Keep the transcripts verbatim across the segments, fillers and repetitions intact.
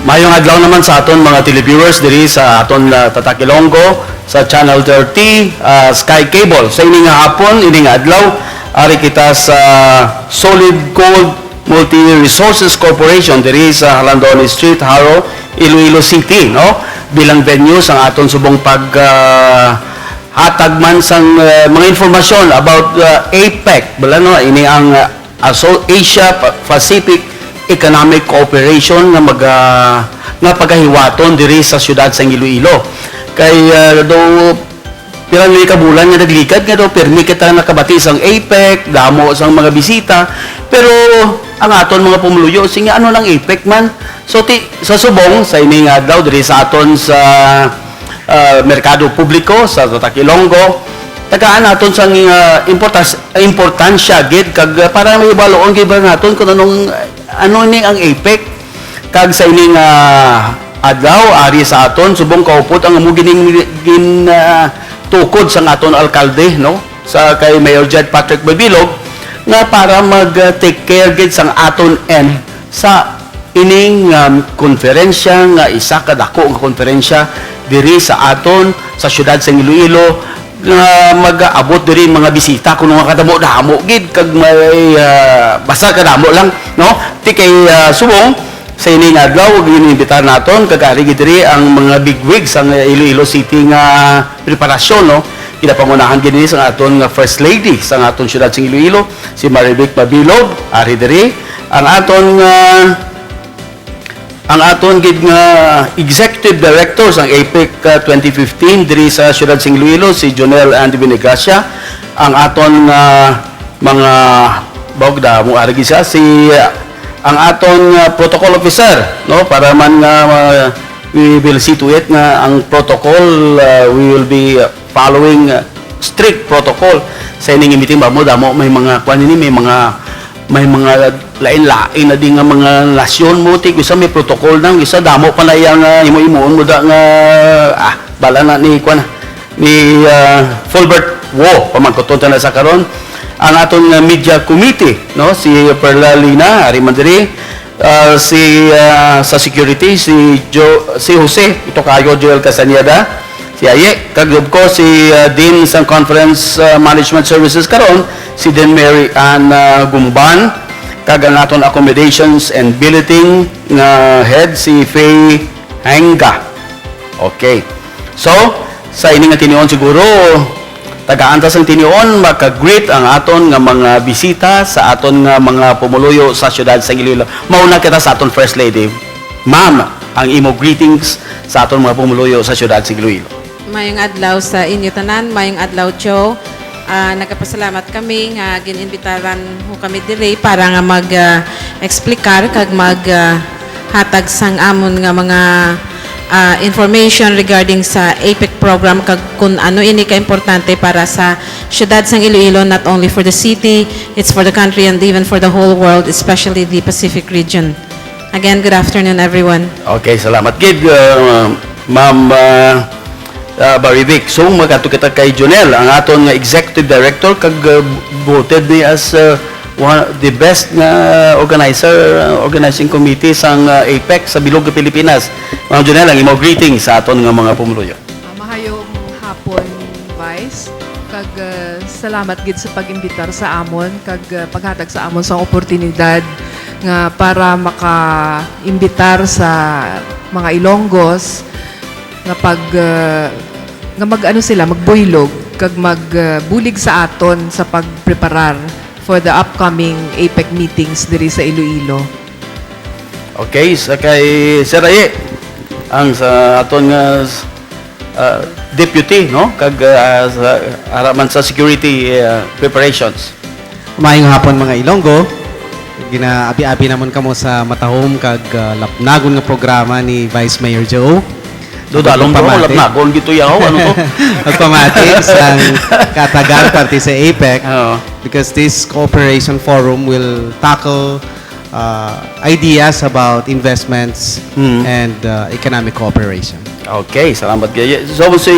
Maayong adlaw naman sa aton mga televiewers diri sa aton, ah, Tatak Ilonggo sa Channel thirty, ah, Sky Cable. Sa ini nga hapon, ini nga adlaw, ari kita sa Solid Gold Multi Resources Corporation diri sa Jalandoni Street, Jaro, Iloilo City, no? Bilang venue sang aton subong pag, ah, hatag man sang, ah, mga informasyon about, ah, APEC, bala, no? Ini ang, ah, Aso-, Asia Pa-, Pacific Economic Cooperation nga maga-, nga pagahiwaton diri sa siyudad sang Iloilo. Kay, ah, daw, pila na ka bulan nga nagligad nga daw pirmi kita nakabati sang APEC, damo sang mga bisita, pero ang aton mga pumuluyo, sige, ano nang APEC man? So, ti-, sa subong, sa ini nga adlaw, diri sa aton sa, ah, merkado publiko, sa Tatak Ilonggo, tagaan naton sang, ah, importans-, importansya gid kag, ah, para mahibaluon gid ba naton kung anong, ano ni ang APEC. Kag sa ini nga adlaw, ari sa aton, subong kaupod ang amo gining gin, ah, tukod sang aton alkalde, no? Sa kay Mayor Jed Patrick Babilog, nga para mag, ah, take care gid sang aton end sa ining, um, konferensya nga isa ka dako nga konferensya diri sa aton sa siyudad sa Iloilo, nga mag-abot diri mga bisita kuno nga kadamo-damo gid kag may, ah, basta kadamo lang, no? Ti kay, ah, subong sa ini nga adlaw, ginimbitar naton kag ari gid diri ang mga bigwig sa Iloilo City nga preparasyon, no? Ginapangunahan gid ni sa aton nga First Lady sa aton siyudad sa Iloilo, si Marivic Mabilog, ari diri ang aton nga, ang aton gid nga Executive Director sang APEC, ah, twenty fifteen diri sa siyudad sing Iloilo, si Jonel Andy Bonigracia, ang aton nga mga bawg da mo argi siya, si, ah, ang aton nga protocol officer, no, para man nga, ah, we will see to it nga ang protocol, ah, we will be, ah, following, ah, strict protocol sa ining meeting. Ba mo, damo may mga kuan ini, may mga, may mga lain-lain na di nga mga nasyon mo, ti, isa may protocol nang, isa damo pa na iya nga imo-imuon mo da nga, ah, bala na ni kuan, ni, ah, Fulbert Wo, pamangkuton ta na sa karon. Ang aton nga media committee, no, si Perla Lina, ari man diri, ah, si, ah, sa security, si Jo-, si Jose, ito kayo, Joel Castañeda, si Aye, kag of course, si, ah, Dean sa Conference, ah, Management Services karon, si Dean Mary Ann, ah, Gumban, kag ang aton accommodations and billeting nga head, si Faye Henga. Okay. So, sa ini nga tinion siguro, tagaan ta sang tinion, maka-greet ang aton nga mga bisita sa aton nga mga pumuluyo sa siyudad sa Iloilo. Mauna kita sa aton First Lady. Ma'am, ang imo greetings sa aton mga pumuluyo sa siyudad sa Iloilo. Mayong adlaw sa inyo tanan, mayong adlaw, Joe. Ah, nagapasalamat kami nga gin-imbitaran mo kami diri para nga mag, ah, explicar kag mag, ah, hatag sang amon nga mga, ah, information regarding sa APEC program kag kun ano ini kaimportante para sa siyudad sang Iloilo, not only for the city, it's for the country and even for the whole world, especially the Pacific region. Again, good afternoon, everyone. Okay, salamat gid, uh, Ma'am, uh, uh, Barivic. So, magkadto kita kay Jonel, ang aton nga executive director, kag, uh, voted ni as, uh, one, the best nga organizer, uh, organizing committee sang, uh, APEC sa bilog nga Pilipinas. Ma'am Jonel, ang imo greeting sa aton nga mga pumuluyo. Ah, mahayong hapon, Vice, kag, uh, salamat gid sa pag-imbitar sa amon, kag, uh, paghatag sa amon sa oportunidad nga para maka-imbitar sa mga Ilonggos nga pag, uh, nga mag-ano sila, magbuylog kag mag, uh, bulig sa aton sa pagpreparar for the upcoming APEC meetings diri sa Iloilo. Okay, sa kay Sir Aye, ang sa aton nga, uh, deputy, no? Kag, uh, sa, ara man sa security, uh, preparations. Maayong hapon, mga Ilonggo. Ginaabi-abi namon kamo sa matahom kag, ah, lapnagon nga programa ni Vice Mayor Joe. Do, dalong, bro, lapnagon gito yaw, ano to? Magpamati sang katagan parte sa APEC, Oo. because this cooperation forum will tackle, ah, ideas about investments Mm. and, ah, economic cooperation. Okay, salamat kay. So, si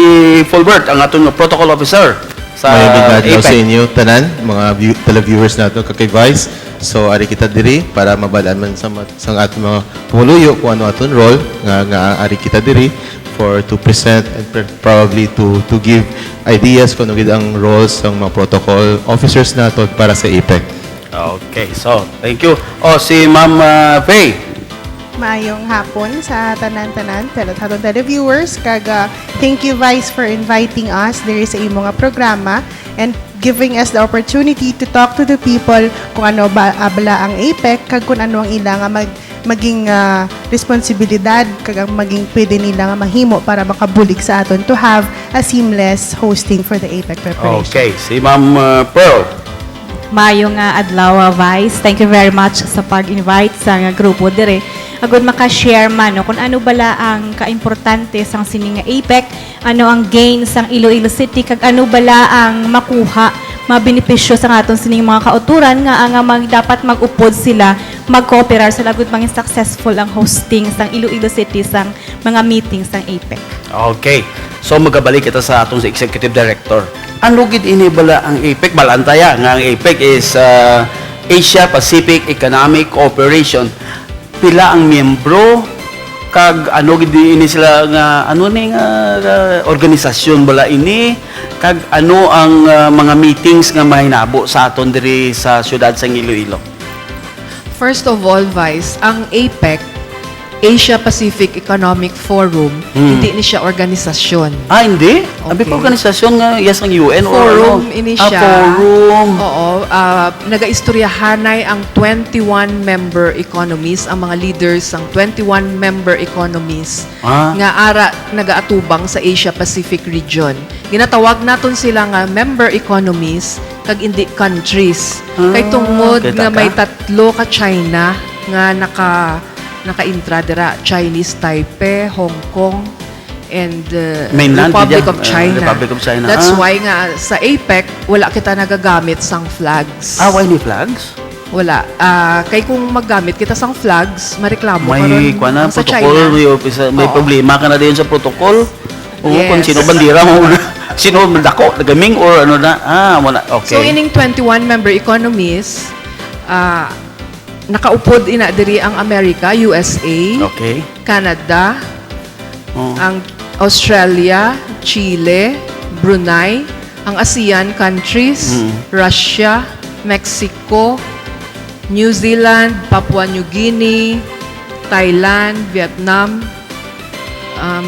Fulbert, ang aton nga protocol officer sa Maayong adlaw APEC. Sa inyo tanan, mga view-, televiewers nato, kag kay Vice. So, ari kita diri para mabal-an man sa mat-, sang aton mga pumuluyo kung ano aton role, nga, nga ari kita diri for to present and pre-, probably to, to give ideas kung ano gid ang roles sang mga protocol officers naton para sa APEC. Okay, so, thank you. Oh, si Ma'am, ah, Faye. Maayong hapon sa tanan-tanan, tele-, sa aton televiewers, kag, ah, thank you, Vice, for inviting us diri sa imo nga programa and giving us the opportunity to talk to the people kung ano ba, ah, bala ang APEC, kag kung ano ang ila nga mag-, maging, ah, responsibilidad, kag ang maging pwede nila nga mahimo para makabulig sa aton to have a seamless hosting for the APEC preparation. Okay, si Ma'am, ah, Pearl. Mayo nga adlaw, ah, Vice. Thank you very much sa pag-invite sa nga grupo dire. Agud maka-share man, no, kung ano bala ang kaimportante sang sini nga APEC, ano ang gain sang Iloilo City, kag ano bala ang makuha, mabenepisyo sa aton sining mga kauturan nga, nga mag-, dapat mag-upod sila, mag-cooperar sa lagud maging successful ang hosting sang Iloilo City sang mga meeting sang APEC. Okay. So, magabalik kita sa atong sa Executive Director. Ano gid ini bala ang APEC? Bal-an ta ya nga ang APEC is, ah, Asia Pacific Economic Cooperation. Pila ang miyembro? Kag ano gid ini sila nga, ano ni nga, ah, organisasyon bala ini? Kag ano ang, ah, mga meetings nga mahinabo sa aton diri sa siyudad sang Iloilo? First of all, Vice, ang APEC, Asia Pacific Economic Forum, Hmm. hindi ni siya organisasyon. Ah, hindi? Abi pa Okay. organisasyon nga, yes, ang U N or Forum ano? ini Ah, siya. Forum. Oo, ah, nagaistoryahanay ang twenty-one member economies, ang mga leaders sang twenty-one member economies Ah. nga ara nagaatubang sa Asia Pacific region. Ginatawag naton sila nga member economies kag indi countries. Kay Ah, tungod kita nga may ka? tatlo ka China nga naka-, naka-intra dira, Chinese Taipei, Hong Kong, and, uh, Mainland, Republic yeah. of Uh, China. Republic of China. That's Ah. why nga sa APEC, wala kita nagagamit sang flags. Ah, why ni flags? Wala. Ah, kay kung maggamit kita sang flags, mareklamo May karon kuwan na, ang sa protocol, China. may officer, may Oo. problema ka na diyon sa protocol. Oo, Yes. kung sino bandera mo una. Sino dako, gaming or ano na. Ah, wala. Okay. So, ining twenty-one member economies, ah, nakaupod ina diri ang America, U S A, Okay. Canada, Oh. ang Australia, Chile, Brunei, ang ASEAN countries, Mm. Russia, Mexico, New Zealand, Papua New Guinea, Thailand, Vietnam, um,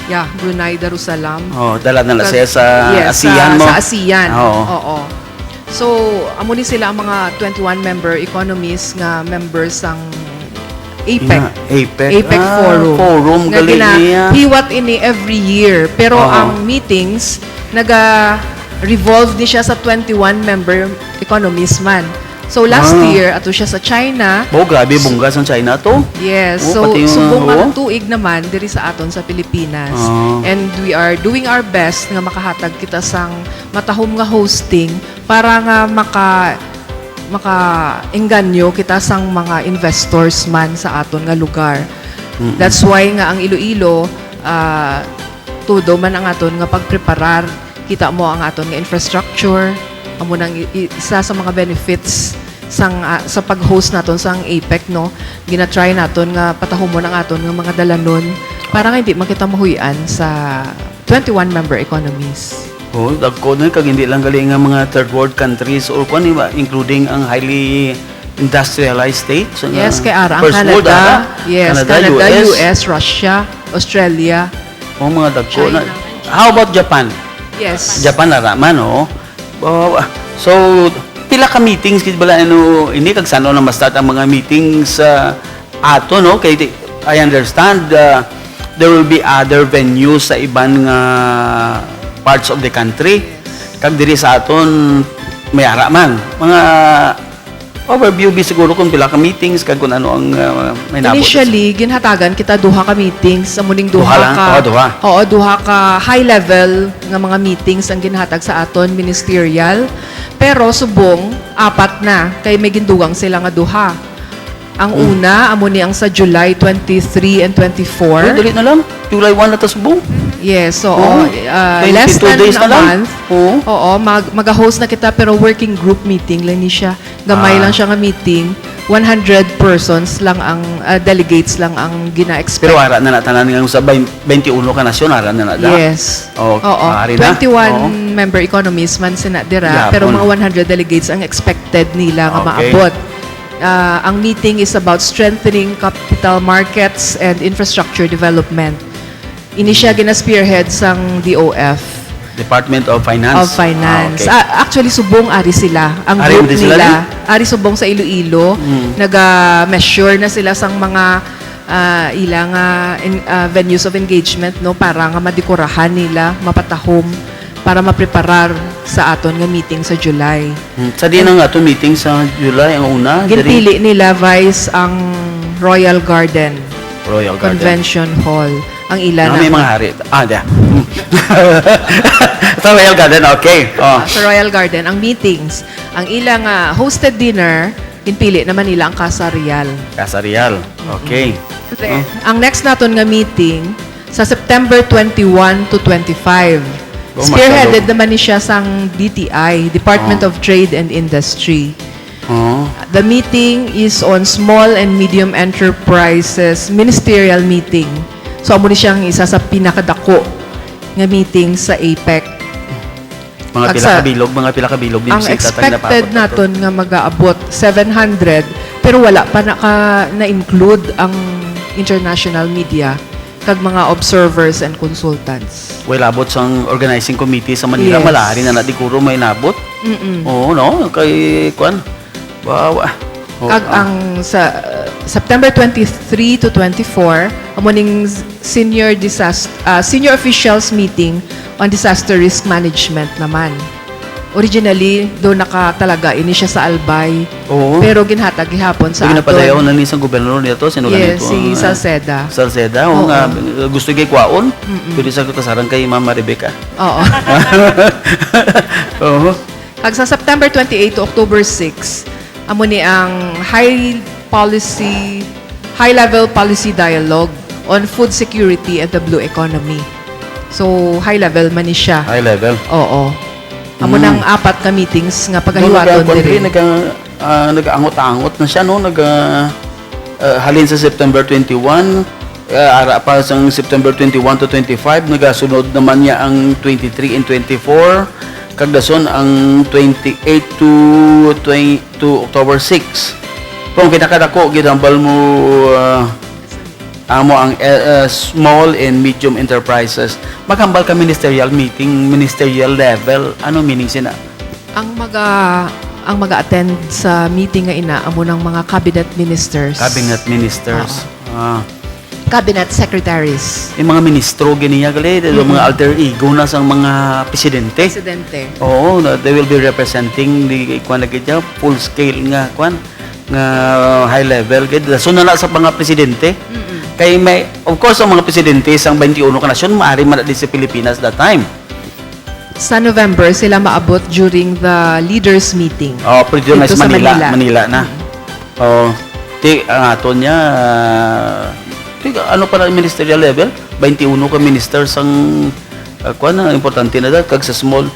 yeah, Brunei Darussalam. Oh, dala na la Sa, siya sa yes, ASEAN sa, mo? sa ASEAN. Oo. Oo. So, amo ni sila ang mga twenty-one member economies nga members sang APEC. Nga, APEC. APEC Ah, Forum. forum, Nga galing gina-, niya. hiwat ini every year. Pero Oo. ang meetings, naga-revolve ni siya sa twenty-one member economies man. So, last Ah. year, ato siya sa China. Oh, grabe, bungga sang China to. Yes. Oh, So, pati yung, subong nga oh. tuig naman diri sa aton sa Pilipinas. Ah. And we are doing our best nga makahatag kita sang matahom nga hosting para nga maka-, makaengganyo kita sang mga investors man sa aton nga lugar. Mm-mm. That's why nga ang Iloilo, ah, todo man ang aton nga pagpreparar. Kita mo ang aton nga infrastructure, amo nang i-, i-, isa sa mga benefits sang, ah, sa pag-host naton sang APEC, no? Gina-try naton nga patahumon ang aton nga mga dalanon para nga hindi man kita mahuy-an sa twenty-one member economies. Oh, dagko na, kag hindi lang gali nga mga third world countries or kuwan, di ba? Including ang highly industrialized states, nga Yes, kay ara ang first world, Canada. ara. Yes, Canada, Canada, U S. U S, Russia, Australia. Oh, mga dagko na. China. How about Japan? Yes. Japan, ara man, oh. Oh, ah, so, pila ka meetings gid bala, ano, ini, kag san-o na ma-start ang mga meetings sa ato, no? Kay di, I understand, uh, there will be other venues sa iban nga parts of the country. Kag diri sa aton, may ara man. Mga overview bi siguro kung pila ka meetings kag kung ano ang, uh, may nabot. Initially, ginhatagan kita duha ka meetings, amo ning duha Duha lang? ka, Oh, duha. oo, duha ka high level nga mga meetings ang ginhatag sa aton, ministerial. Pero subong, apat na, kay may gindugang sila nga duha. Ang Hmm. una, amo ni ang sa July twenty-three and twenty-four. Uy, dali na lang. July one na ta subong. Yes, oo. Oo. Uh, Kay less two than days a na lang. month. Oo. Oo, mag-, mag-host na kita, pero working group meeting lang ni siya. Gamay Ah. lang siya nga meeting. One hundred persons lang ang, ah, delegates lang ang gina-expect. Pero ara na na tanan nga sa bain-, twenty-one ka nasyon, ara na na da. Yes. Oh, Oo. ari na. Twenty-one Oo. member economies man sina dira, Yapon. pero mga one hundred delegates ang expected nila nga Okay. maabot. Ah, ang meeting is about strengthening capital markets and infrastructure development. Ini siya gina-spearhead sang D O F. Department of Finance. Of Finance. Ah, okay. Ah, actually, subong ari sila. Ang Ari group din sila, nila, no? Ari subong sa Iloilo, Mm. naga-measure na sila sang mga, ah, ila nga en-, ah, venues of engagement, no, para nga madekorahan nila, mapatahom, para mapreparar sa aton nga meeting sa July. Hmm. Sa di na nga to meeting sa July ang una, diri? Ginpili nila, Vice, ang Royal Garden Royal Garden. Convention Hall. Ang ila Ah, na. May mga hari. Ah, di. Sa Royal Garden, okay. Oh. Sa Royal Garden, ang meetings, ang ila nga hosted dinner, ginpili naman nila ang Casa Real. Casa Real. Okay. Ang next naton nga meeting, sa September twenty-one to twenty-five. Oh, Spearheaded masyado. Naman ni siya sang D T I, Department Oh. of Trade and Industry. Oh. The meeting is on Small and Medium Enterprises Ministerial Meeting. So, amo ni siya ang isa sa pinakadako nga meeting sa APEC. Mga Ag pila sa- ka bilog, mga pila ka bilog ni Ang bisita tang expected napaabot naton nga magaabot seven hundred, pero wala pa na ka na-include ang international media kag mga observers and consultants. Well, abot sang organizing committee sa Manila, Yes. malari na na di kuro may nabot. Mm-mm. Oo, no? Kay, kwan, bawa. Oh, Kag ah. Ang sa uh, September twenty-three to twenty-four, amo ning senior disas- ah, senior officials meeting on disaster risk management naman. Originally, do nakatalaga ini siya sa Albay. Oo. Pero ginhatag gihapon sa Sige, aton. Napadayaw na ni sa gobernador niya to, sino Yes, ganito? si Ah, Salceda. Salceda, Oo. oo nga, gusto kay kwaon. Mm-mm. Pwede sa kasarang kay Mama Rebecca. Oo. Oo. Kag sa September twenty-eight to October six, amo ni ang high policy, high level policy dialogue on food security and the blue economy. So, high level man ni siya. High level. Oo. Amo Mm. nang apat ka meetings nga Doon pagahiwaton nagka-, diri. nagka, ah, nag-angot-angot na siya, no? Nag, ah, ah, halin sa September twenty-one, ah, ara pa sang September twenty-one to twenty-five, nagasunod naman niya ang twenty-three and twenty-four, kag dason ang twenty-eight to twenty, to October six. Kung pinakadako, ginhambal mo, ah, amo ang, eh, eh, small and medium enterprises. Maghambal ka ministerial meeting, ministerial level. Ano meaning sina? Ang maga ang mag-attend sa meeting nga ina amo nang mga cabinet ministers. Cabinet ministers. Ah. Cabinet secretaries. Yung mga ministro ganiya gali, Mm-mm. mga alter ego na sang mga presidente. Presidente. Oo, na they will be representing the, kuwan na gid niya, full scale nga, kuwan, nga high level gid. So na sa mga presidente. Mm-mm. Kay may, of course, ang mga presidente sang twenty-one ka nasyon, maari man na di sa Pilipinas that time. Sa November sila maabot during the leaders meeting. Oh, pero dito na Dito sa sa Manila, Manila. Manila na. Mm. Oh, ti ang aton niya, ah, ti ano pa na ministerial level? Twenty-one ka minister sang, ah, kuwan na, importante na da, kag sa small,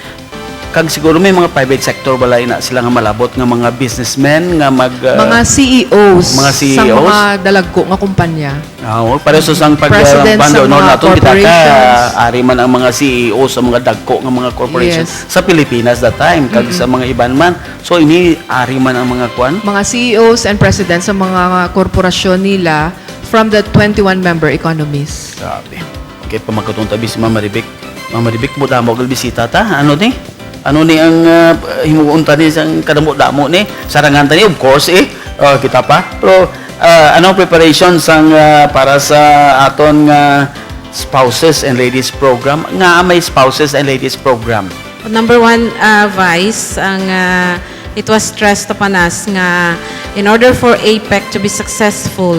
kag siguro may mga private sector bala ina sila nga malabot nga mga businessmen nga mag, ah, Mga C E Os mga sa C E Os? Mga dalagko nga kumpanya. Ah, oh, pareho sa sang pag President uh, sa Bando, no, mga nato kita ka corporations. Ari man ang mga C E O sa mga dagko nga mga corporations Yes. sa Pilipinas that time kag Mm-mm. Sa mga iban man. So ini ari man ang mga kwan. Mga C E Os and presidents sa mga korporasyon nila from the twenty-one member economies. Grabe. Okay, pamagkatong tabi si Mama Rebek. Mama Rebek, mo damo kag bisita ta. Ano ni? Ano ni ang uh, himuon ta ni sang kadamo-damo ni? Sarangan ta ni, of course, eh. Oh, kita pa. Pero uh, ano ang preparation sang uh, para sa aton nga spouses and ladies program? Nga may spouses and ladies program. Number one, uh, Vice, ang uh, it was stressed upon us nga in order for APEC to be successful,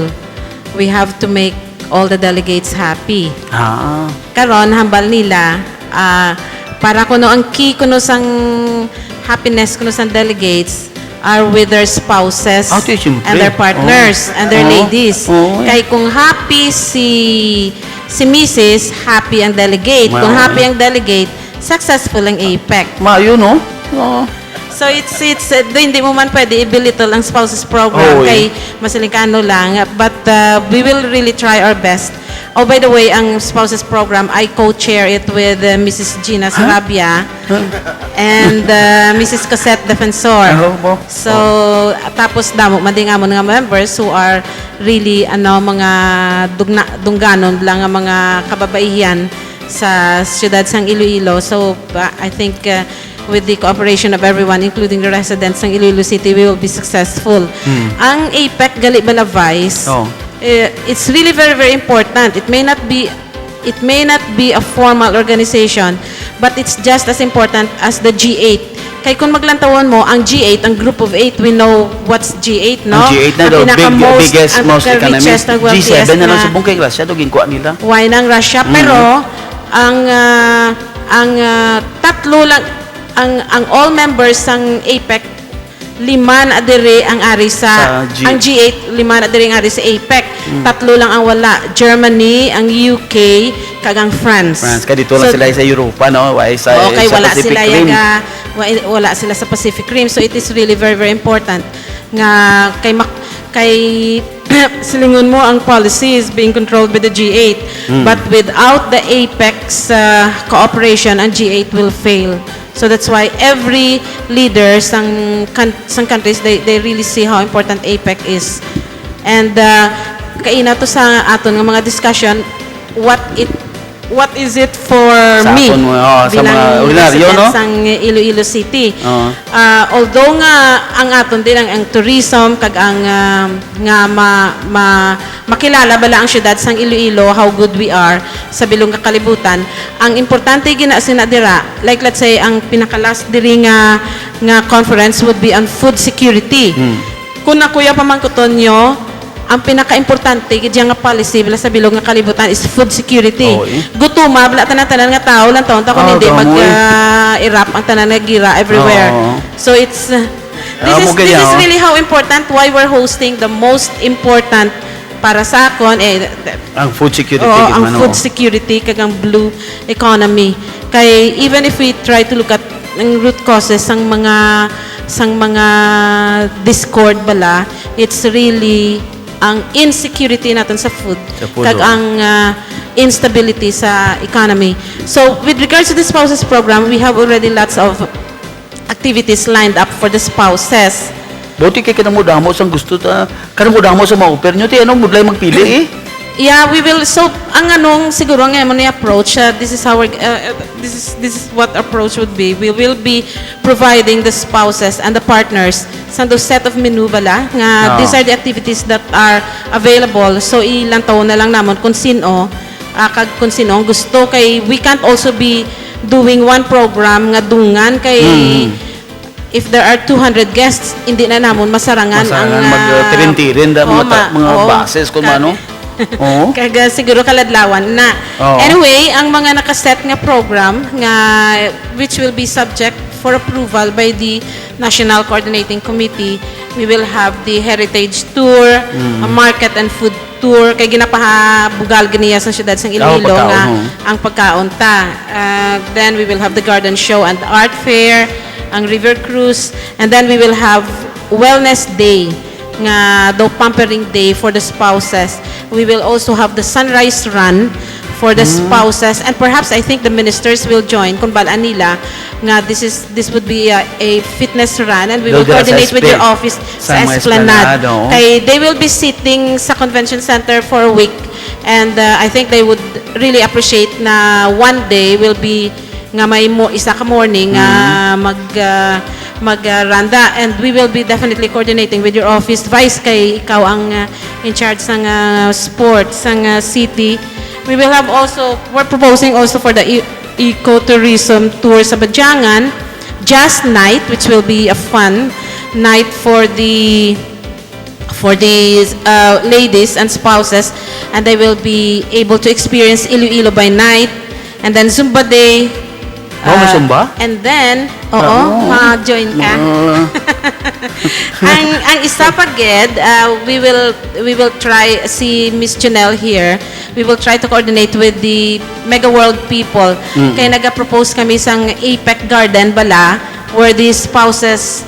we have to make all the delegates happy. Ah. Karon hambal nila, ah, para kuno ang key kuno sang happiness kuno sang delegates are with their spouses Ah, ti, siyempre. and their partners Oo. and their Oo. ladies. Oo. Kay kung happy si si misis, happy ang delegate. Kung Wow. Happy ang delegate, successful ang APEC. Maayo, no? Oo. So, So it's, it's, uh, di, hindi mo man pwede i-belittle ang spouses program. Oo, eh. Kay masiling ka, ano lang. But, uh, we will really try our best. Oh, by the way, ang spouses program, I co-chair it with, uh, Missus Gina Sarabia and, uh, Missus Cosette Defensor. Aho mo? So, tapos damo man din amon nga members who are really, ano, mga dugna-, dungganon lang nga mga kababaihan sa siyudad sang Iloilo. So, uh, I think, uh, with the cooperation of everyone, including the residents ng Iloilo City, we will be successful. Hmm. Ang APEC gali, bala, Vice, Oh. eh, it's really very, very important. It may not be, it may not be a formal organization, but it's just as important as the G eight. Kay kung maglantawon mo, ang G eight, ang group of eight, we know what's G eight, no? Ang G eight na Ang daw, pinaka big, most, biggest, ang most pinaka economy. Richest, ang G seven wealthiest na lang na. Subong kay Russia, daw ginkuha nila. Why nang Russia? Mm. Pero ang, ah, ang, ah, tatlo lang, ang, ang all members sang APEC, lima na diri ang ari sa, Sa G- ang G eight, lima na diri ang ari sa APEC. Mm. Tatlo lang ang wala, Germany, ang U K, kag ang France. France, kay dito lang So, sila sa Europa, no? Why sa, okay, sa wala Pacific sila Rim? Yaga, wa-, wala sila sa Pacific Rim. So it is really very, very important nga kay mak-, kay silingon mo, ang policy is being controlled by the G eight. Mm. But without the APEC's, uh, cooperation, ang G eight will fail. So that's why every leader sang kan-, sang countries, they, they really see how important APEC is. And, uh, kaina to sa aton nga mga discussion, what it, what is it for Sa me aton mga, oh, sa bilang mga ordinaryo, resident no? sang Iloilo City? Oo. Ah, although nga ang aton din ang, ang tourism kag ang, ah, nga ma-, ma-, makilala bala ang syudad sang Iloilo, how good we are sa bilog nga kalibutan. Ang importante gina sina dira, like, let's say, ang pinaka-last diri nga, nga conference would be on food security. Hmm. Kung ako ya pamangkuton nyo, ang pinaka-importante gid nga policy bala sa bilog nga kalibutan is food security. Oo, eh. Gutuma bala tanan-tanan nga tawo lang taon ta kung Ah, hindi mag, gamoy. Ah, irap ang tanan nga gira everywhere. Oo. So it's, uh, Ah, this is, mo kaya, this is oh. Really how important, why we're hosting the most important para sa akon, eh, Ang food security, Oo, gid ang man, food oh. Security kag ang blue economy. Kay even if we try to look at ang root causes sang mga, sang mga discord bala, it's really ang insecurity naton sa food, Sa food, kag oh. Ang, ah, instability sa economy. So, with regards to the spouses program, we have already lots of activities lined up for the spouses. Buti kay kanang mo damo sang gusto ta, kanang mo damo sa ma-offer nyo, ti ano, mudlay magpili, eh. Yeah, we will. So, ang anong siguro ang amo ni approach, uh, this is our, uh, uh, this is, this is what approach would be. We will be providing the spouses and the partners sa do set of menu bala nga Oo. These are the activities that are available. So, ilantaw na lang namon kung sino, ah, kag kung sino ang gusto. Kay we can't also be doing one program nga dungan kay Mm. If there are two hundred guests, hindi na namon masarangan Masarangan, ang, mag, uh, ah, tirin-tirin da, oo, mga ta-, ma-, mga oo. Buses, kung Kag-, ano. Oo. Kag, uh, siguro kaladlawan na. Oo. Anyway, ang mga nakaset nga program nga which will be subject for approval by the National Coordinating Committee, we will have the heritage tour, Mm. a market and food tour, kay ginapahabugal gid niya sa siyudad sang Oo, Iloilo pagkaon, nga oo. Ang pagkaon ta. Uh, then we will have the garden show and art fair, ang river cruise, and then we will have wellness day nga daw pampering day for the spouses. We will also have the sunrise run for the Mm. spouses, and perhaps I think the ministers will join kung bal-an nila nga this is, this would be a, a fitness run, and we Daw will dira sa coordinate with your Espl-, office sa sa mga Esplanade. Esplanade, oo. Kay they will be sitting sa convention center for a week, and, uh, I think they would really appreciate na one day will be nga may mo, isa ka morning nga Mm. mag, uh, mag, uh, run da, and we will be definitely coordinating with your office, Vice, kay ikaw ang, uh, in charge sang, uh, sports sang, uh, city. We will have also, we're proposing also for the e-, ecotourism tour sa Badiangan, jazz night, which will be a fun night for the, for the, uh, ladies and spouses, and they will be able to experience Iloilo by night, and then Zumba day. Wow, may Uh, Zumba? And then, oo, Oo. Ma-join ka. Oo. Ang, ang isa pa gid, uh, we will, we will try, si Miss Janelle here, we will try to coordinate with the Mega World people. Mm. Kay naga-propose kami sang APEC Garden bala, where the spouses,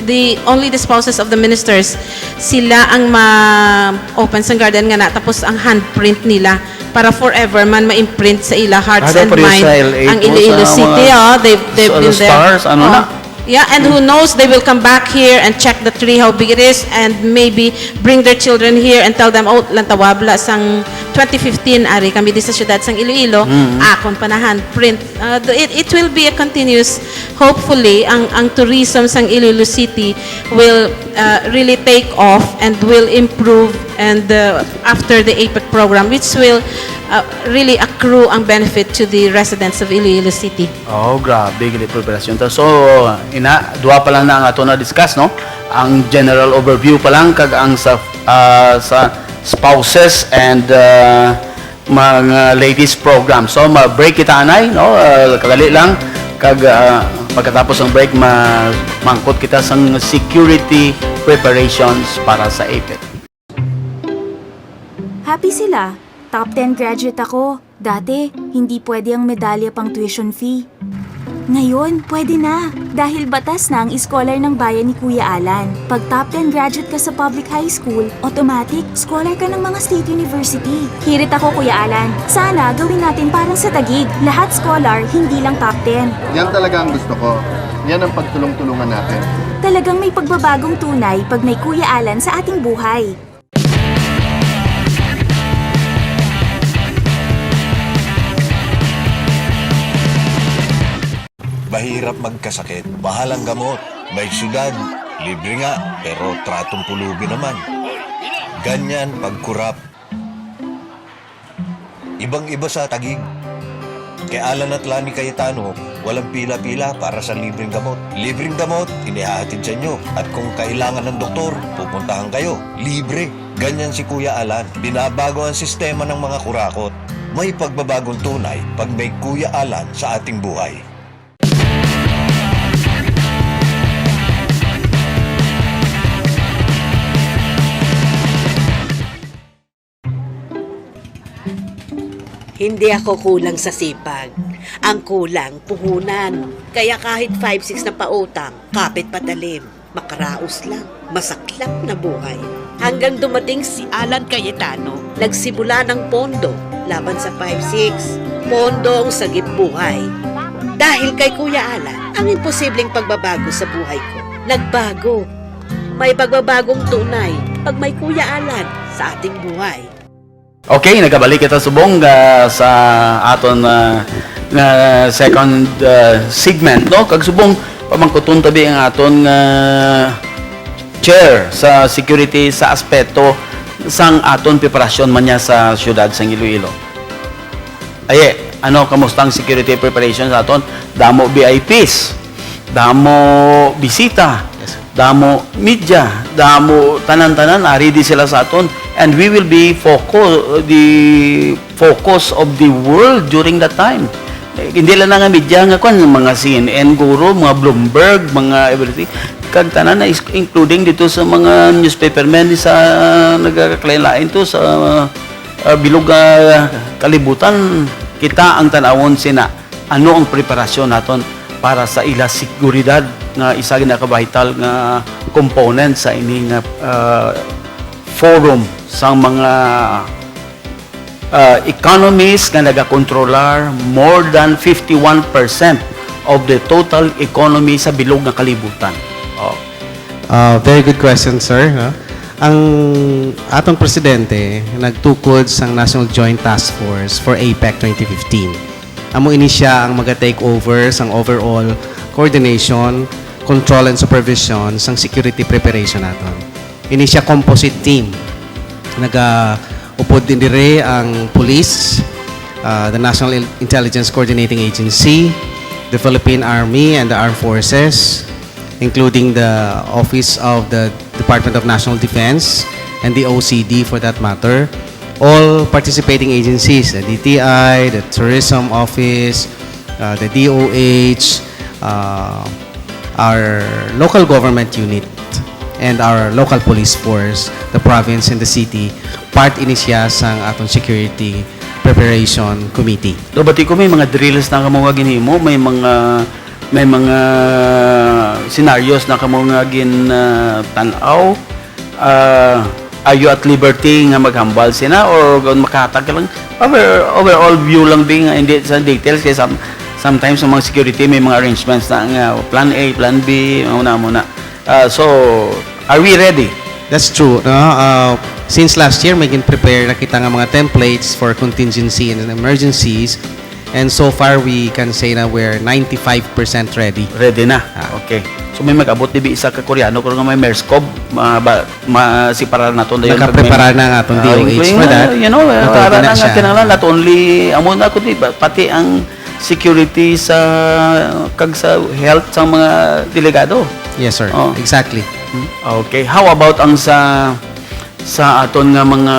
the only the spouses of the ministers, sila ang ma-open sang garden nga na, tapos ang handprint nila para forever man ma-imprint sa ila hearts Ah, and dapat yung mind sa L A ang po, Iloilo sa City. mga Oh, they've, they've s- been there. stars, ano Oh. na? Yeah, and who knows, they will come back here and check the tree, how big it is, and maybe bring their children here and tell them, "Oh, lantawabla sang twenty fifteen, ari kami di sa siyudad sang Iloilo, Mm. akon pa na handprint." Uh, th- it, it will be a continuous, hopefully, ang, ang tourism sang Iloilo City will uh, really take off and will improve and uh, after the APEC program, which will uh, really accrue ang benefit to the residents of Iloilo City. Oh, grabe, gali preparasyon to. So, ina, duha pa lang na ang ato na discuss, no? Ang general overview pa lang, kag ang sa, ah, sa spouses and, ah, mga ladies program. So, ma-break kita, anay, no? Ah, kadali lang. Kag, ah, pagkatapos ng break, ma-, mangkot kita sang security preparations para sa APEC. Happy sila. Top ten graduate ako. Dati, hindi pwede ang medalya pang tuition fee. Ngayon, pwede na. Dahil batas na ang scholar ng bayan ni Kuya Alan. Pag top ten graduate ka sa public high school, automatic, scholar ka ng mga state university. Hirit ako, Kuya Alan. Sana, gawin natin parang sa Taguig. Lahat scholar, hindi lang top ten. Yan talaga ang gusto ko. Yan ang pagtulong-tulungan natin. Talagang may pagbabagong tunay pag may Kuya Alan sa ating buhay. Mahirap magkasakit, mahal ang gamot. May syudad, libre nga, pero tratong pulubi naman. Ganyan pag kurap. Ibang-iba sa Taguig. Kay Alan at Lani Cayetano, walang pila-pila para sa libreng gamot. Libreng gamot, inihahatid sa inyo. At kung kailangan ng doktor, pupuntahan kayo. Libre. Ganyan si Kuya Alan. Binabago ang sistema ng mga kurakot. May pagbabagong tunay pag may Kuya Alan sa ating buhay. Hindi ako kulang sa sipag. Ang kulang, puhunan. Kaya kahit five six na pautang, kapit patalim, makaraos lang, masaklap na buhay. Hanggang dumating si Alan Cayetano, nagsimula ng pondo laban sa five six. Pondo ang sagip buhay. Dahil kay Kuya Alan, ang imposibleng pagbabago sa buhay ko, nagbago. May pagbabagong tunay pag may Kuya Alan sa ating buhay. Okay, nagabalik kita subong ah, sa aton ah, nga second ah, segment, no? Kag subong pamangkuton tabi ang aton nga chair sa security sa aspeto sang aton preparasyon man niya sa siyudad sang Iloilo. Aye, ano, kamusta ang security preparation sa aton? Damo V I Ps, damo bisita, damo media, damo tanan-tanan, ari di sila sa aton. And we will be focus, the focus of the world during that time. Eh, hindi lang nga media nga kwan, mga C N N guro, mga Bloomberg, mga everything. Kag tanan na is- including dito sa mga newspaper men sa nagkakalain-lain to sa ah, bilog nga kalibutan, kita ang tan-awon sina ano ang preparasyon naton para sa ila seguridad nga isa gid na ka vital nga component sa ini nga ah, forum sang mga ah, economies nga nagakontrolar more than fifty-one percent of the total economy sa bilog nga kalibutan. Oh. Ah, very good question, sir. No? Ang atong presidente nagtukod sang National Joint Task Force for APEC twenty fifteen. Amo ini siya ang maga-take over sang overall coordination, control, and supervision sang security preparation naton. Ini siya composite team. Nagaupod din dire ang police, ah, the National Il- Intelligence Coordinating Agency, the Philippine Army and the Armed Forces, including the Office of the Department of National Defense and the O C D for that matter, all participating agencies, the D T I, the Tourism Office, uh, the D O H, uh, our local government unit, and our local police force, the province and the city, part ini siya sang aton security preparation committee. Do bati ko may mga drills na kamo nga ginhimo, may mga may mga scenarios na kamo nga gin, ah, tan-aw? Ah, are you at liberty nga maghambal sina, or kung makahatag ka lang, over-, overall view lang, bi, nga hindi sa details, kay some-, sometimes sa mga security may mga arrangements na nga plan A, plan B, mga una mo na. Ah, so, are we ready? That's true, no? Uh, since last year, may gin-prepare na kita nga mga templates for contingency and emergencies. And so far, we can say na we're ninety-five percent ready. Ready na. Ah. Okay. So may mag-abot dibi isa ka Koreano kung nga may MERSCOM, ma, ba, ma, si para nato dayon. Nakaprepara na ang aton Ah, D O H including, for that. uh, you know, uh, Nataw para din na na siya. Kinahanglan not only amo na kundi ba, pati ang security sa kag sa health sa mga delegado. Yes, sir. Oh. Exactly. Okay. How about ang sa sa aton nga mga,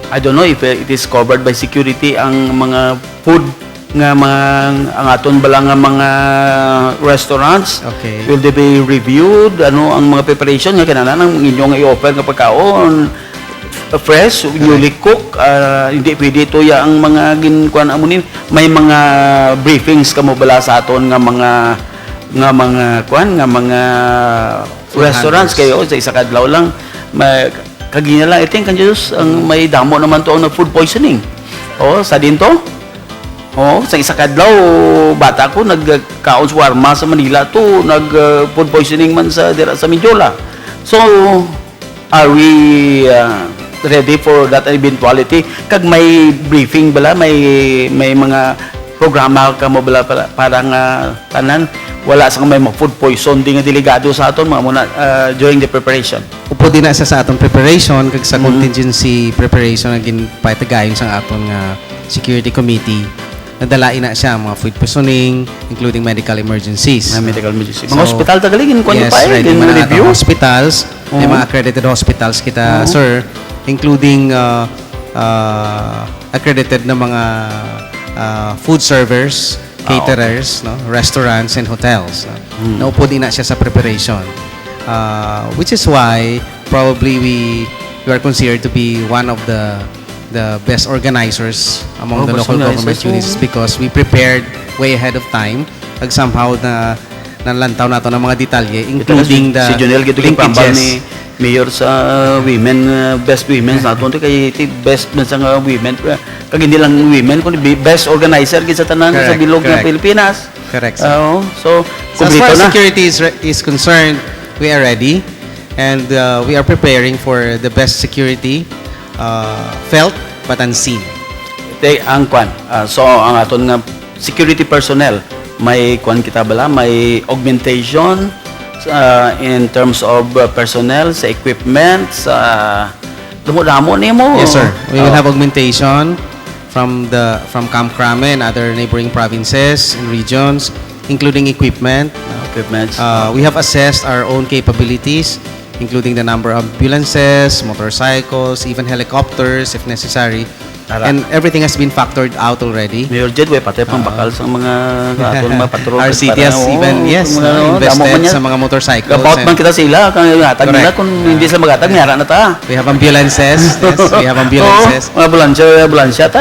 I don't know if it is covered by security, ang mga food nga mga, ang aton bala nga mga restaurants? Okay. Will they be reviewed? Ano ang mga preparation nga kinahanglan ang inyong i-offer nga pagkaon? Fresh, newly cooked, ah, hindi pwede tuya ang mga ginkuan amo ni, may mga briefings kamo bala sa aton nga mga, nga mga kuan, nga mga Food restaurants handlers. Kayo sa isa ka adlaw lang, may, kagina lang, I think, ang Diyos, ang may damo naman to ang nag-food poisoning. Oh, sa din to? Oh, sa isa ka adlaw, bata ko, nagkaon sa warma sa Manila to, nag, uh, food poisoning man sa dira sa Mindiola. So, are we, uh, ready for that eventuality? Kag may briefing bala, may, may mga programa kamo bala para, para nga tanan, wala sa may mga food poison di nga delegado sa aton, mga muna, uh, during the preparation. Upod din na siya sa aton preparation kag sa Mhm. contingency preparation nga ginpatagayon sa aton nga security committee. Nadala ina siya ang mga food poisoning, including medical emergencies. Mga medical emergency. So, Mga hospital ta galing, kuan yes, pa eh, ready man ang aton gin-review. Hospitals. May Oo. mga accredited hospitals kita, Oo. sir, including uh, uh, accredited na mga uh, food servers, Ah, okay. Caterers, no, restaurants and hotels, no? Hmm. Naupod ina siya sa preparation. Uh, which is why probably we we are considered to be one of the the best organizers among Oh, the best local government organizers, units oo. Because we prepared way ahead of time. Kag somehow na nalantaw nato ng mga detalye, including the Si Jonel gito yung linkages. Ni mayor sa women, uh, best women sa aton to kay ti best man sa nga women, uh, kag hindi lang women kundi bi- best organizer gid sa tanan sa Correct, bilog nga correct. Pilipinas. Correct, sir. Oo. So, So as kumplito far as na. Security is, re- is concerned, we are ready and uh, we are preparing for the best security uh, felt but unseen. Te, ang kwan. Ah, so, ang aton nga security personnel, may kwan kita bala, may augmentation, ah, in terms of, ah, personnel, sa equipment, sa damo-damo nimo. Yes, sir. We will Oh. have augmentation from the from Kamkrame and other neighboring provinces and regions, including equipment. Equipments. Uh, we have assessed our own capabilities, including the number of ambulances, motorcycles, even helicopters if necessary. Tara. And everything has been factored out already. Mayor Jed, way patay pang bakal sa mga sa aton mga patrol. Our city has Oo, even, yes, mga, uh, damo invested man yan. sa mga motorcycles. Gabaut And man kita sila, kaya hatag nila Correct. Kung hindi sila maghatag, may ara na ta. We have ambulances. Yes, we have ambulances. Oo, mga ambulansya, ambulansya ta,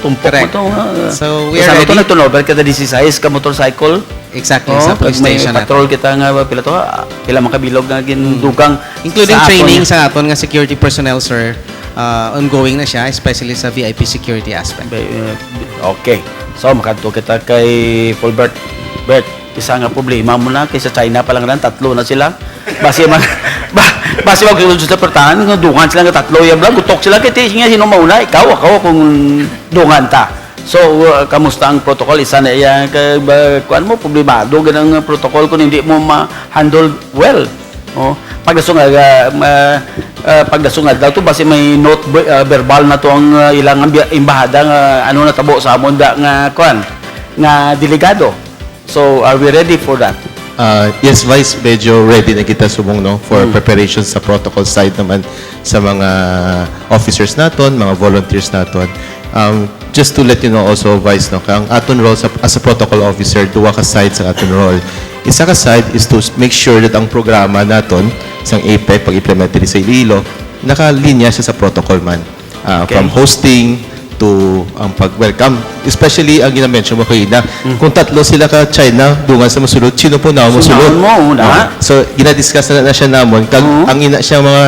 tumpok Correct. mo to. Ah. So, we Sa are ato ready. Nagturnover kita dieciséis ka motorcycle. Exactly, Oo, sa police pag may station natin. Patrol kita nga, pila to, ah, pila man ka bilog nga gindugang. Including Sa aton training nga. Sa aton nga security personnel, sir. Uh, ongoing na siya, especially sa V I P security aspect. Ba-, eh, okay. So, makadto kita kay Fulbert. Bert, isa nga problema mo na, kay sa China pa lang ran, tatlo na sila. Basi mag, ba, basi magsunod sa pertahan, nga dungan sila nga tatlo, yan lang, gutok sila, kay ti-, nga sino mauna, ikaw, ako, kung dungan ta. So, uh, kamusta ang protocol? Isa na iya, ka, ba, kuan mo, problemado, ganang protocol kung hindi mo ma-handle well. Oh, pagdasungan, ah, ma, ah, pagdasungan daw to, basi may note, uh, verbal na to ang, ah, ilang ambi-, embahada nga ano natabo sa amon da nga, kuan, nga delegado. So, are we ready for that? Uh, yes, Vice, medyo ready na kita subong, no, for Mm. preparation sa protocol side naman sa mga officers naton, mga volunteers naton. Um, just to let you know also, Vice, no, ang aton role sa, as a protocol officer, duwa ka side sa aton role. Isa ka side is to make sure that ang programa naton sang APEC pag-implement diri sa Iloilo nakalinya siya sa protocol man. Ah, Okay. From hosting, to ang pag-welcome. Especially ang gina-mention mo kanina, kung tatlo sila ka China, dungan sa mosulod, sino po na ang mosulod? Sunaon mo, una. Ah, so, gina-discuss na, na siya namon. Kag, Oo. Ang ina siya mga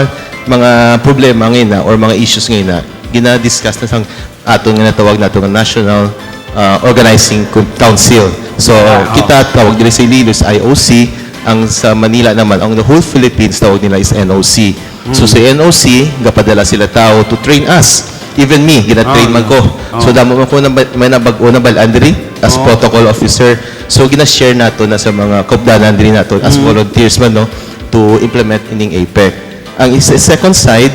mga problema ngayon na or mga issues ngayon na gina-discuss na sang aton nga natawag nato nga National ah, Organizing Co- Council. So, Ah, oo. Kita tawag nila sa Iloilo is I O C, ang sa Manila naman, ang the whole Philippines tawag nila is N O C. So, sa N O C, gapadala sila tao to train us. Even me, gina-train Ah, man ko. So, ah. Damo man ko na may nabag-o na bal-an diri as Oh. protocol officer. So, gina-share nato na sa mga kaupdanan diri nato as volunteers man, no, to implement ining APEC. Ang is second side,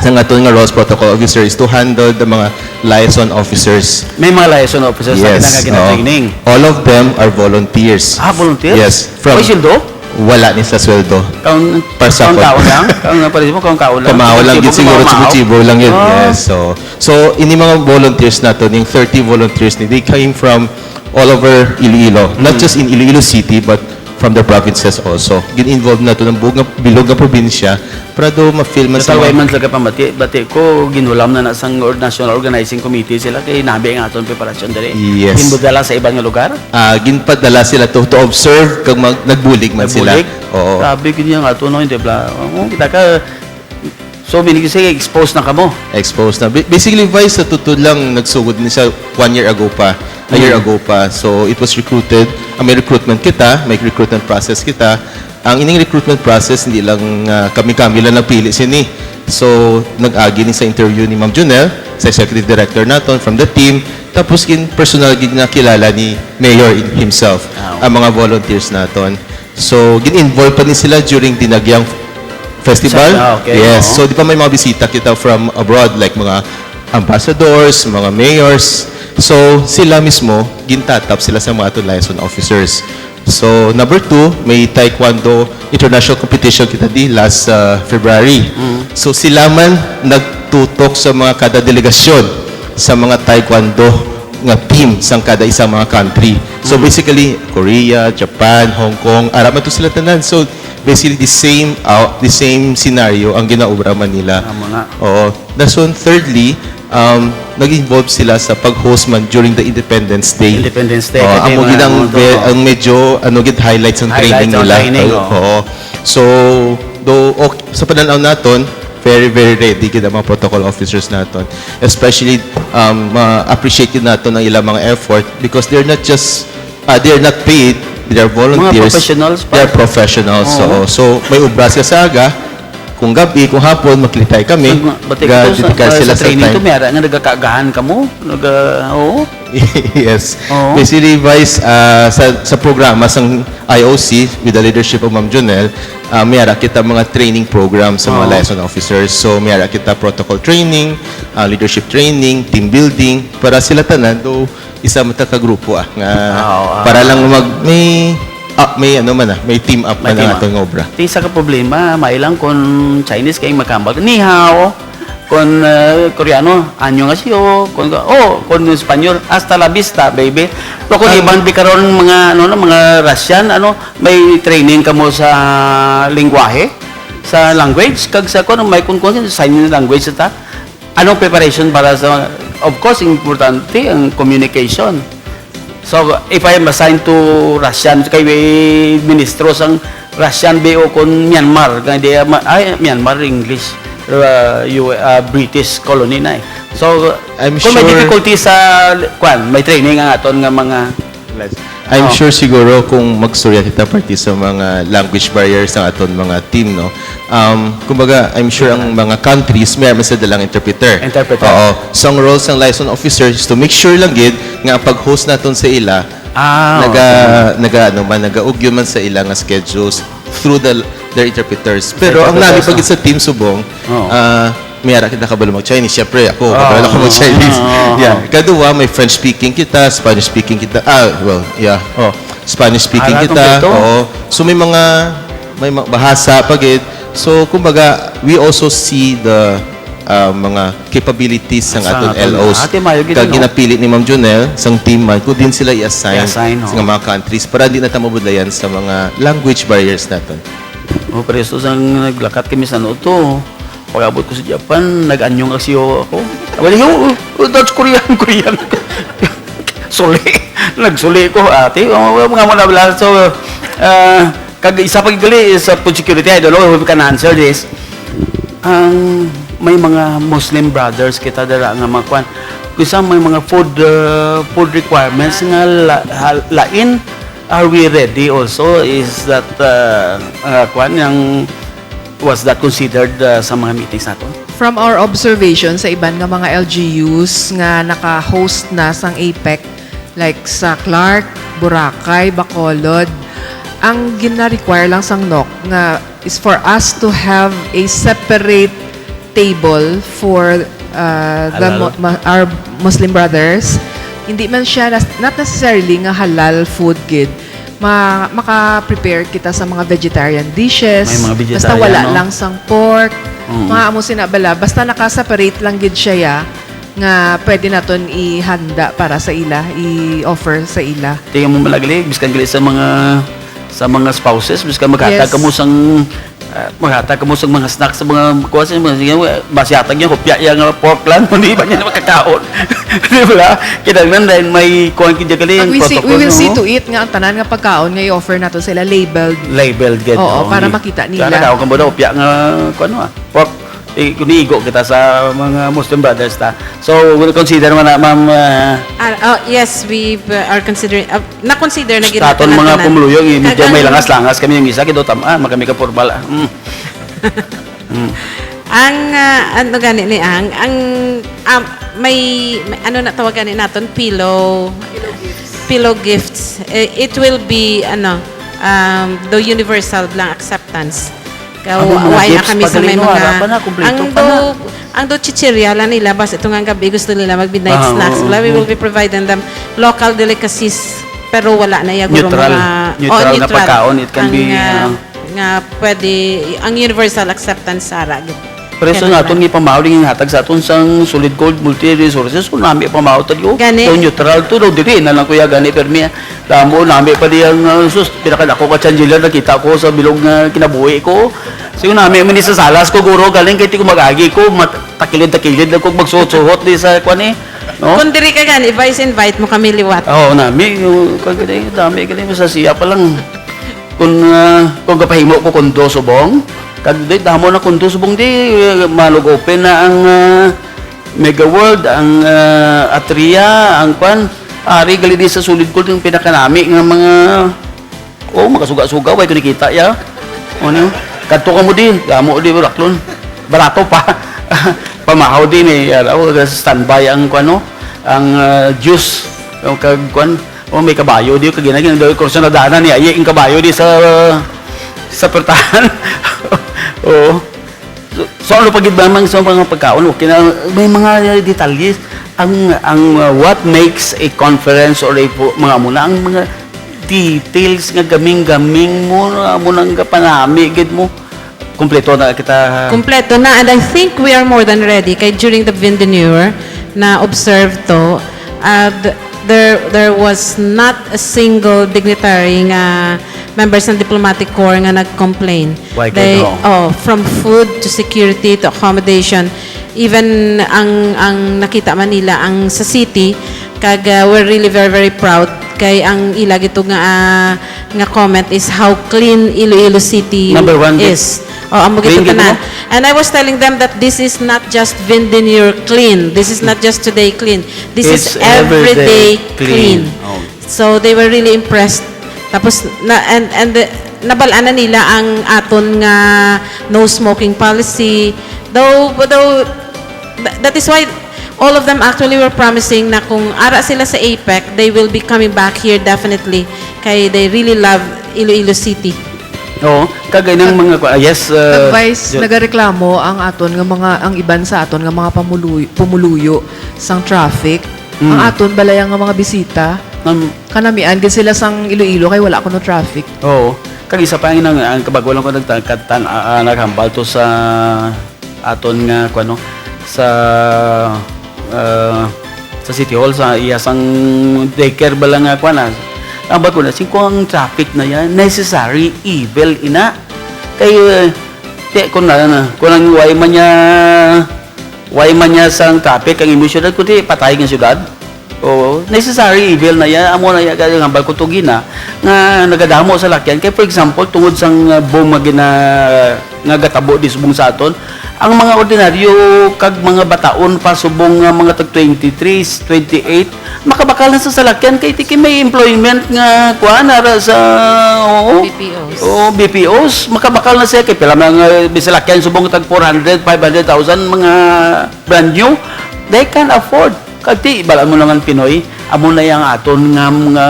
ang aton nga roles protocol officer is to handle the mga liaison officers. May mga liaison officers na Yes, kita nga gina-training. Oo. All of them are volunteers. Ah, volunteers? Yes. From May sweldo? Wala ni sa sweldo. Kaon, Pasakot. Kaon lang? Kaon lang, pare mo, kaon, kaon lang. Pamahaw lang gid siguro, Pamahaw. chibo-chibo lang yun. Ah. Yes, so, so, ini mga volunteers nato, yung thirty volunteers ni, they came from all over Iloilo. Not Mm. just in Iloilo City, but from the provinces also. Gin-involve nato ng buong nga, bilog nga probinsya para do ma-feel man sa Total, way mga man sila kapamati, bati ko, ginulam na na sang or-, National Organizing Committee sila kay nabi ang aton preparasyon diri. Yes. Ginbudala sa ibang nga lugar? Ah, ginpadala sila to, to observe kag mag, nagbulig man sila. Nagbulig? Oo. Grabe gid yung ato, no, hindi bla. Oh, kita ka, so, meaning to say, exposed na kamo. Exposed na. Ba- Basically, Vice, sa tuod lang, nagsugod ni sa one year ago pa. A year Mm. ago pa. So, it was recruited. Ah, may recruitment kita, may recruitment process kita. Ang ining recruitment process, hindi lang ah, kami-kami lang nagpili sini. So, nag-agi ni sa interview ni Ma'am Junel, sa executive director naton, from the team. Tapos, gin personal gid nakilala ni Mayor in himself Ah, ang mga volunteers naton. So, gin-involve pa ni sila during Dinagyang Festival. Ah, okay, Yes. Oo. So, di ba may mga bisita kita from abroad, like mga ambassadors, mga mayors. So, sila mismo, gintatap sila sa mga aton liaison officers. So, number two, may Taekwondo international competition kita di last uh, February. Mm. So, sila man nagtutok sa mga kada delegasyon sa mga Taekwondo nga team sang kada isang mga country. So, Mm. basically, Korea, Japan, Hong Kong, ara man to sila tanan. So, basically, the same out, the same scenario ang ginaobra man nila. Tama nga. Oo. Dason, thirdly, um, nag-involve sila sa pag-host man during the Independence Day. Independence Day, Oo, kasi amo mga gid ang ano to, ve- oo. ang medyo ano gid highlights ng Highlights training ng nila. training, Oo, oo. oo. So, do ok, sa pananaw naton, very, very ready gid ang mga protocol officers naton. Especially, um, ma-appreciate gid naton ang ilang mga effort because they're not just, uh, they're not paid, they're volunteers. Mga professionals pa. They're professionals. Oo. So, so, may obra sila sa aga, kung gabi, kung hapon, maglitay kami. Sa, bati Ga-, ko sa, dedikar sa, sila sa sa training time. to, may ara nga nagakaagahan kamo. Naga, oo. Yes. Oo. Basically, Vice, ah, sa, sa programa sang I O C with the leadership of Ma'am Jonel, ah, may ara kita mga training program sa mga Oo. liaison officers. So, may ara kita protocol training, ah, leadership training, team building, para sila tanan do isa man ta ka grupo, ah, nga Oo, ah. Para lang mag may ah, may ano man, ah, may team up May man team ang up. Atong obra. Ti sa ka problema, may lang kung Chinese kay magkambal. Ni hao, kung uh, Koreano, annyeonghaseyo, kung oh, kung Espanyol, hasta la vista, baby. Pero kung Ah. iban di karon mga ano no, mga Russian, ano, may training kamo sa lingwahe, sa language, kag sa kung may kung, kung sign language ta. Anong preparation para sa, of course, importante ang communication. So, if I am assigned to Russian, kay may ministro sang Russian B O kon Myanmar, kay di ma-, ay, Myanmar, English, uh, U-, uh, British colony na eh. So, I'm kung may sure difficulty sa, kwan, may training ang aton nga mga I'm Oh. sure siguro kung magstorya kita parte sa mga language barriers ng aton mga team, no? Um, kumbaga, I'm sure ang mga countries may may sa dalang interpreter. Interpreter. Oo. So, ang role sang liaison officer is to make sure lang gid nga ang pag-host naton sa ila Ah, naga naga ano man, nagaugyon man sa ila nga schedules through the their interpreters. Pero ang Interpreters, nami pa no? gid sa team subong, Oo. ah, may ara kita kabalo mag-Chinese. Siyempre, ako, Oo. kabalo ako mag-Chinese. Oo. Yeah. Kaduwa, may French speaking kita, Spanish speaking kita. Ah, well, yeah. Oh, Spanish speaking Ara, kita. kompleto. Oo. So may mga may ma- bahasa pa gid. So kumbaga, we also see the ah, mga capabilities sang Sa aton aton. L Os. Ate, maayo gid, Kag no? Ginapili ni Ma'am Jonel sang team man kung din sila i-assign, I-assign, no? Sa mga countries para di na ta mabudlayan sa mga language barriers naton. Oh, pareho sang naglakat kami sa ano to. Pag-abot ko sa Japan, nag-anyong aksiyo ako. Wala, "Oh, oh, that's Korean, Korean." Suli. Nagsuli ko, ate. Oh, mga mo na bala. So, ah, kag isa pa gali is, uh, food security. I don't know if we can answer this. Ang may mga Muslim brothers kita dala nga mga kwan. Kung sa may mga food, uh, food requirements nga la-, ha-, lain, are we ready also? Is that, uh, uh, kwan, yang, was that considered, uh, sa mga meetings nato? From our observation sa iban nga mga L G Us nga naka-host na sang APEC, like sa Clark, Boracay, Bacolod, ang gina-require lang sang NOC nga is for us to have a separate table for, uh, the Halal. Mo-, ma-, our Muslim brothers. Hindi man siya nas-, not necessarily nga halal food gid. Ma-, maka-prepare kita sa mga vegetarian dishes. May mga Basta wala vegetarian, no? lang sang pork. Mm. Mga amo sina bala. Basta naka-separate lang gid siya, ya, nga pwede naton ihanda para sa ila, i-offer sa ila. Tingnan mo, malagali, biskan gali sa mga, sa mga spouses, biskan maghatag Yes. kamo sang, ah, maghatag kamo sang mga snacks sa mga kuha sa mga, sige, mas yatag niya, hopya iya nga pork lang, hindi ba niya na makakaon? Di ba? Kinahanglan dahil may kuha kanya gali, But we see, we protocol, will see no? to it nga ang tanan nga pagkaon nga i-offer nato sila labeled. Labeled gid, Oo, oh, para hindi. makita Kaya nila. nakaon ka mo daw, hopya nga, kuha, no, ah, pork. Eh, kung iigo kita sa mga Muslim brothers ta. So, we'll consider man na, ma'am, ah, Ah, oh, yes, we, uh, are considering, uh, na-consider na gid sa aton natin mga ang tanan. Pumuluyo, eh, medyo Kag may ang langas-langas kami yung isa, kito tam-, ah, magkami ka formal, ah. Mm. Mm. Ang, ah, ano gani ni ang, ang, um, may, may, ano na tawag gani naton? Pillow, pillow gifts. Eh, it will be, ano, um, the universal lang acceptance. Ka-, Ano, mga wa-, why na gifts kami pa sa may gali, no? mga, Ara pa na, kumpleto ang pa do, na. ang do chichirya lang nila, bas ito nga gabi gusto nila mag-midnight Ah, snacks. oo, Wala, we oo. will be providing them local delicacies, pero wala na iya guro Neutral. mga, Neutral oh, nga neutral. pagkaon, it can Ang, be, ah, ah, nga pwede, ang universal acceptance, ara, gid. Pero sa Ganun naton lang. nga pamahaw, nga hatag sa aton sang Solid Gold Multi Resources, kung nami pamahaw tayo, Gani. So, neutral to, no? Dili na lang, kuya, gani, permi. Damo, nami pa di ang, uh, sus, pinakadako ka chandelier nakita ko sa bilog nga kinabuhi ko. Sigo nami man ni sa salas ko, guro, galing kay ti ko mag-agi ko, mat-, takilid-takilid lang ko, magsuhot-suhot di sa kwan eh. No? Kung diri ka gani, Vice, invite mo kami liwat. Oo, nami, yung, kag-, dami, galing mo sa siya pa lang. Kung, ah, kung kapahimo ko kundo subong, kag di, damo na kundo subong di, eh, malog open na ang, ah, Mega World, ang, ah, Atria, ang kwan, ari gali di sa Solid Gold, yung pinakanami nga mga, oh, makasuga-suga, way ko nakita, ya. Ano? Kadto ka mo di, damo di, Bulaklon. Barato pa. Pamahaw din eh. Ano, standby ang, kwan, no? Ang, ah, juice. Yung kag, kwan, oh, may kabayo di, kag ginagin, daw, kurso na daanan ni, ay, yung kabayo di sa, sa pertahan. Oo. So, so, ano pa gid ba mang sa mga pagkaon? Okay na, may mga detalye. Ang, ang, uh, what makes a conference or a po-, mga muna, ang mga details nga gaming-gaming mo, amo nang kapanami gid mo. Kompleto na kita. Kompleto na, and I think we are more than ready. Kay during the Vindenure, na observe to, uh, th-, there, there was not a single dignitary nga members ng diplomatic corps nga nag-complain. Why They, kayo? Oh, from food to security to accommodation. Even ang, ang nakita man nila ang sa city, kag, uh, we're really very, very proud kay ang ila gito nga, ah, nga comment is how clean Iloilo City Number one, is. Oh, amo gito clean gito, tanan. No? And I was telling them that this is not just Vindenure clean. This is not just today clean. This is It's everyday everyday clean. clean. Oh. So they were really impressed. Tapos na, and, and the, nabal-an na nila ang aton nga no smoking policy. Though, though th-, that is why all of them actually were promising na kung ara sila sa APEC, they will be coming back here definitely. Kay they really love Iloilo City. Oo, kagay ng mga kwa-, yes, uh, Vice, jo- nagareklamo ang aton nga mga, ang iban sa aton nga mga pamuluy-, pumuluyo sang traffic. Mm. Ang aton balay nga mga bisita, Um, kanamian gid sila sang Iloilo kay wala kuno traffic. Oo. Kag isa pa ang, ang kabag-o lang ko nagta-, katan-, ah, ah, naghambal to sa aton nga, kuwan, no, sa, ah, sa City Hall, sa iya sang daycare ba lang nga, kuwan, ah. Ang bago na, singko ang traffic na yan, necessary evil ina. Kay, eh, Ti, kung na, na, kung ang way man niya, way man niya sang traffic ang imong syudad, kundi patay nga syudad. Oo, necessary evil na iya. Amo na iya, kaya nga, hambal ko to gina, nga nagadamo sa lakyan. Kay, for example, tungod sang, uh, boom nga gina-, nga gatabo di subong sa aton, ang mga ordinaryo kag mga bataon pa subong nga mga tag twenty-three, twenty-eight, makabakal na sa salakyan kay tiki may employment nga kuan ara sa, oo. B P Os. Oo, B P Os, makabakal na siya kay pila man nga may salakyan subong tag four hundred, five hundred thousand mga brand new. They can afford. Kag ti, bala mo lang ang Pinoy, amo na yang aton nga mga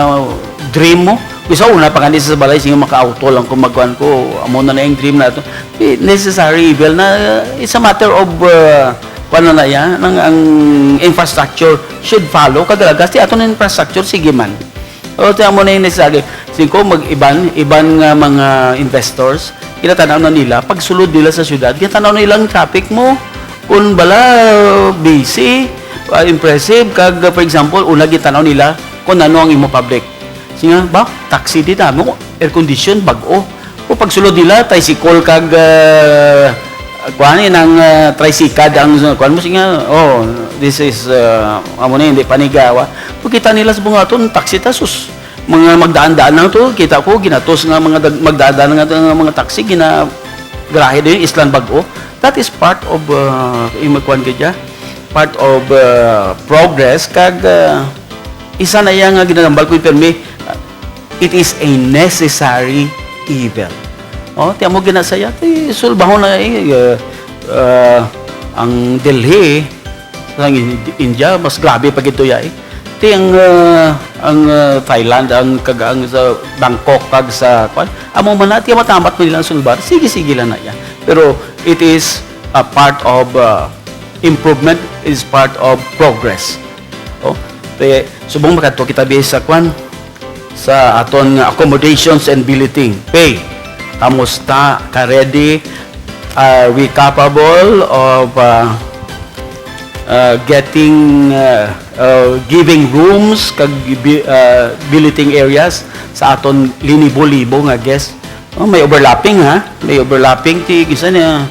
dream mo. Bisa una pa gani sa balay, sige, maka-auto lang kung magkuan ko, amo na na yung dream nato. Di necessary evil na, it's a matter of, uh, kuan na na yan, ang, ang infrastructure should follow. Kadalagas, ti ato na infrastructure, sige man. O, ti amo na yung necessary. Singko, mag-iban, iban nga mga investors, kinatanaw na nila, pagsulod nila sa syudad, kinatanaw nila ang traffic mo. Kung bala, busy, ah, impressive, kag, for example, una gitanaw nila kung ano ang imo public. Sige, ba? Taxi di damo, air condition, bag-o. O pagsulod nila, tricycle kag, ah, kuan, yun ang, ah, tricycad ang, kuan mo, sige, oh, this is, ah, amo na, hindi panigawa. Pagkita nila sa bungaton, taxi ta, sus. Mga magdaan-daan lang to, kita ko, ginatos nga mga dag-, magdaan-daan nga, nga mga taxi, gina-, garahe din, Island Bag-o. That is part of, ah, yung magkuan ka dyan, part of, ah, progress, kag, ah, isa na iya nga ginagambal ko, pirmi, ah, it is a necessary evil. Oh, ti amo ginasaya, ti sulbahon na, eh, ah, ah, ang Delhi, sa Ind-, India, mas grabe pa gito ya, eh. Ti ang, ah, ang, ah, Thailand, ang kag-, ang sa Bangkok, kag sa, kwan, amo man na, ti matamat mo nilang sulbar, sige-sige lang na yan. Pero it is a part of, ah, improvement, is part of progress. Oh, ti, subong makadto kita bi sa, kwan, sa aton nga accommodations and billeting. Pay, kamusta? Ka-ready? Are we capable of, uh, uh, getting, uh, uh, giving rooms kag bi-, uh, billeting areas sa aton linibo-libo nga guests? Oh, may overlapping, ha? May overlapping ti isa niya.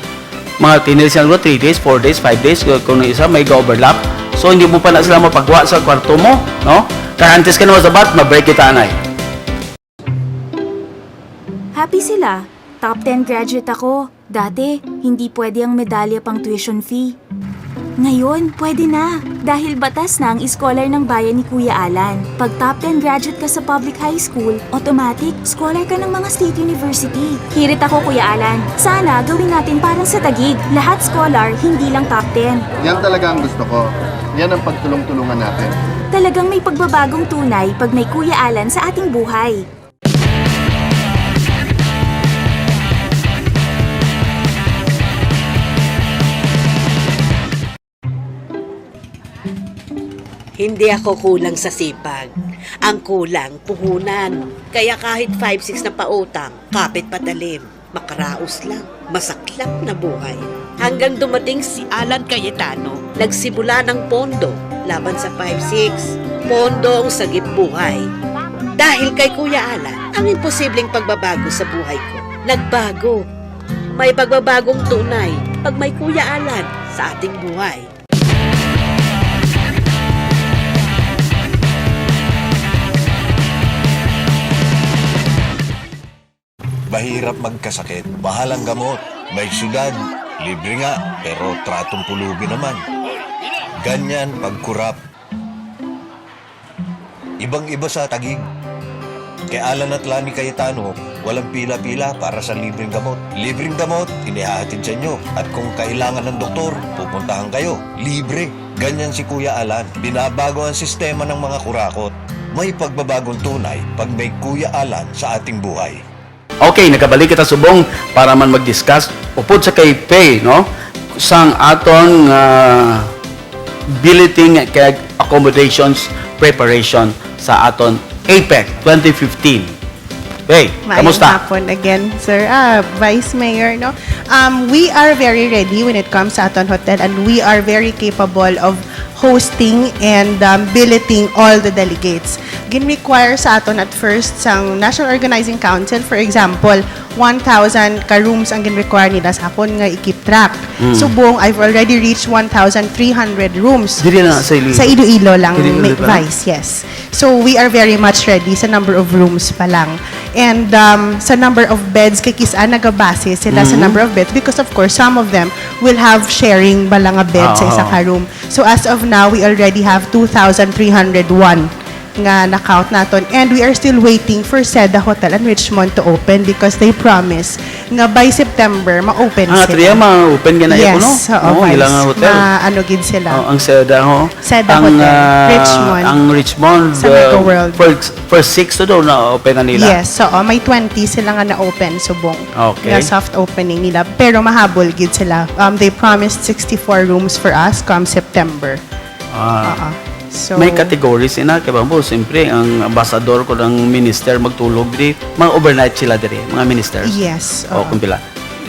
Mga teenagers yan, three days, four days, five days, kung, kung isa may ga-overlap. So, hindi mo pa na sila mapagwa sa kwarto mo, no? Karantes ka naman sa bat, ma-break kita, anay. Happy sila. Top ten graduate ako. Dati, hindi pwede ang medalya pang tuition fee. Ngayon, pwede na. Dahil batas na ang scholar ng bayan ni Kuya Alan. Pag top ten graduate ka sa public high school, automatic, scholar ka ng mga state university. Hirit ako, Kuya Alan. Sana gawin natin parang sa Taguig. Lahat scholar, hindi lang top ten. Yan talaga ang gusto ko. Yan ang pagtulong-tulungan natin. Talagang may pagbabagong tunay pag may Kuya Alan sa ating buhay. Hindi ako kulang sa sipag. Ang kulang, puhunan. Kaya kahit five six na pautang, kapit patalim, makaraos lang, masaklap na buhay. Hanggang dumating si Alan Cayetano, nagsimula ng pondo laban sa five six. Pondo ang sagip buhay. Dahil kay Kuya Alan, ang imposibleng pagbabago sa buhay ko, nagbago. May pagbabagong tunay pag may Kuya Alan sa ating buhay. Mahirap magkasakit, mahal ang gamot, may syudad, libre nga, pero tratong pulubi naman. Ganyan pag kurap. Ibang-iba sa Taguig. Kay Alan at Lani Cayetano, walang pila-pila para sa libreng gamot. Libreng gamot, inihahatid sa inyo. At kung kailangan ng doktor, pupuntahan kayo. Libre. Ganyan si Kuya Alan. Binabago ang sistema ng mga kurakot. May pagbabagong tunay pag may Kuya Alan sa ating buhay. Okay, nagabalik kita subong para man mag-discuss upod sa kay Pay, no? Sang aton nga billeting kag accommodations preparation sa aton APEC twenty fifteen. Pay, Maayong kamusta? Hapon again, sir. Ah, Vice Mayor, no? Um, we are very ready when it comes sa aton hotel, and we are very capable of hosting and, um, billeting all the delegates. Gin-require sa aton at first sang National Organizing Council, for example, one thousand ka rooms ang gin-require nila sa akon nga i-keep track. Mm. Subong, I've already reached one thousand three hundred rooms. Diri na sa Iloilo? Sa Iloilo lang, Diri na, may di ba? Vice, yes. So, we are very much ready sa number of rooms pa lang. And, um, sa number of beds, kay kis-a nagabase sila sa Mm. number of beds because, of course, some of them will have sharing bala nga bed sa Ah, isa oo. ka room. So, as of now, we already have two thousand three hundred one nga na-count naton. And we are still waiting for Seda Hotel and Richmond to open because they promise nga by September, ma-open Ang sila. Atria, ma-open ka na Yes, ito, no? oo, Oo, Vice. Ilang hotel. Ma-, ano gid sila. Oh, ang Seda, ho? Seda Ang, Hotel, ah, Richmond, ang Richmond, sa Mega ah, World. for, for six to daw na-open na nila. Yes, oo. May twenty sila nga na-open, subong. Okay. Nga soft opening nila. Pero mahabol gid sila. Um, they promised sixty-four rooms for us come September. Ah. Oo. So, may categories ina, kay bambo, siyempre, ang ambassador ko ng minister magtulog diri, mga overnight sila diri, mga ministers. Yes, O, oo. kung pila.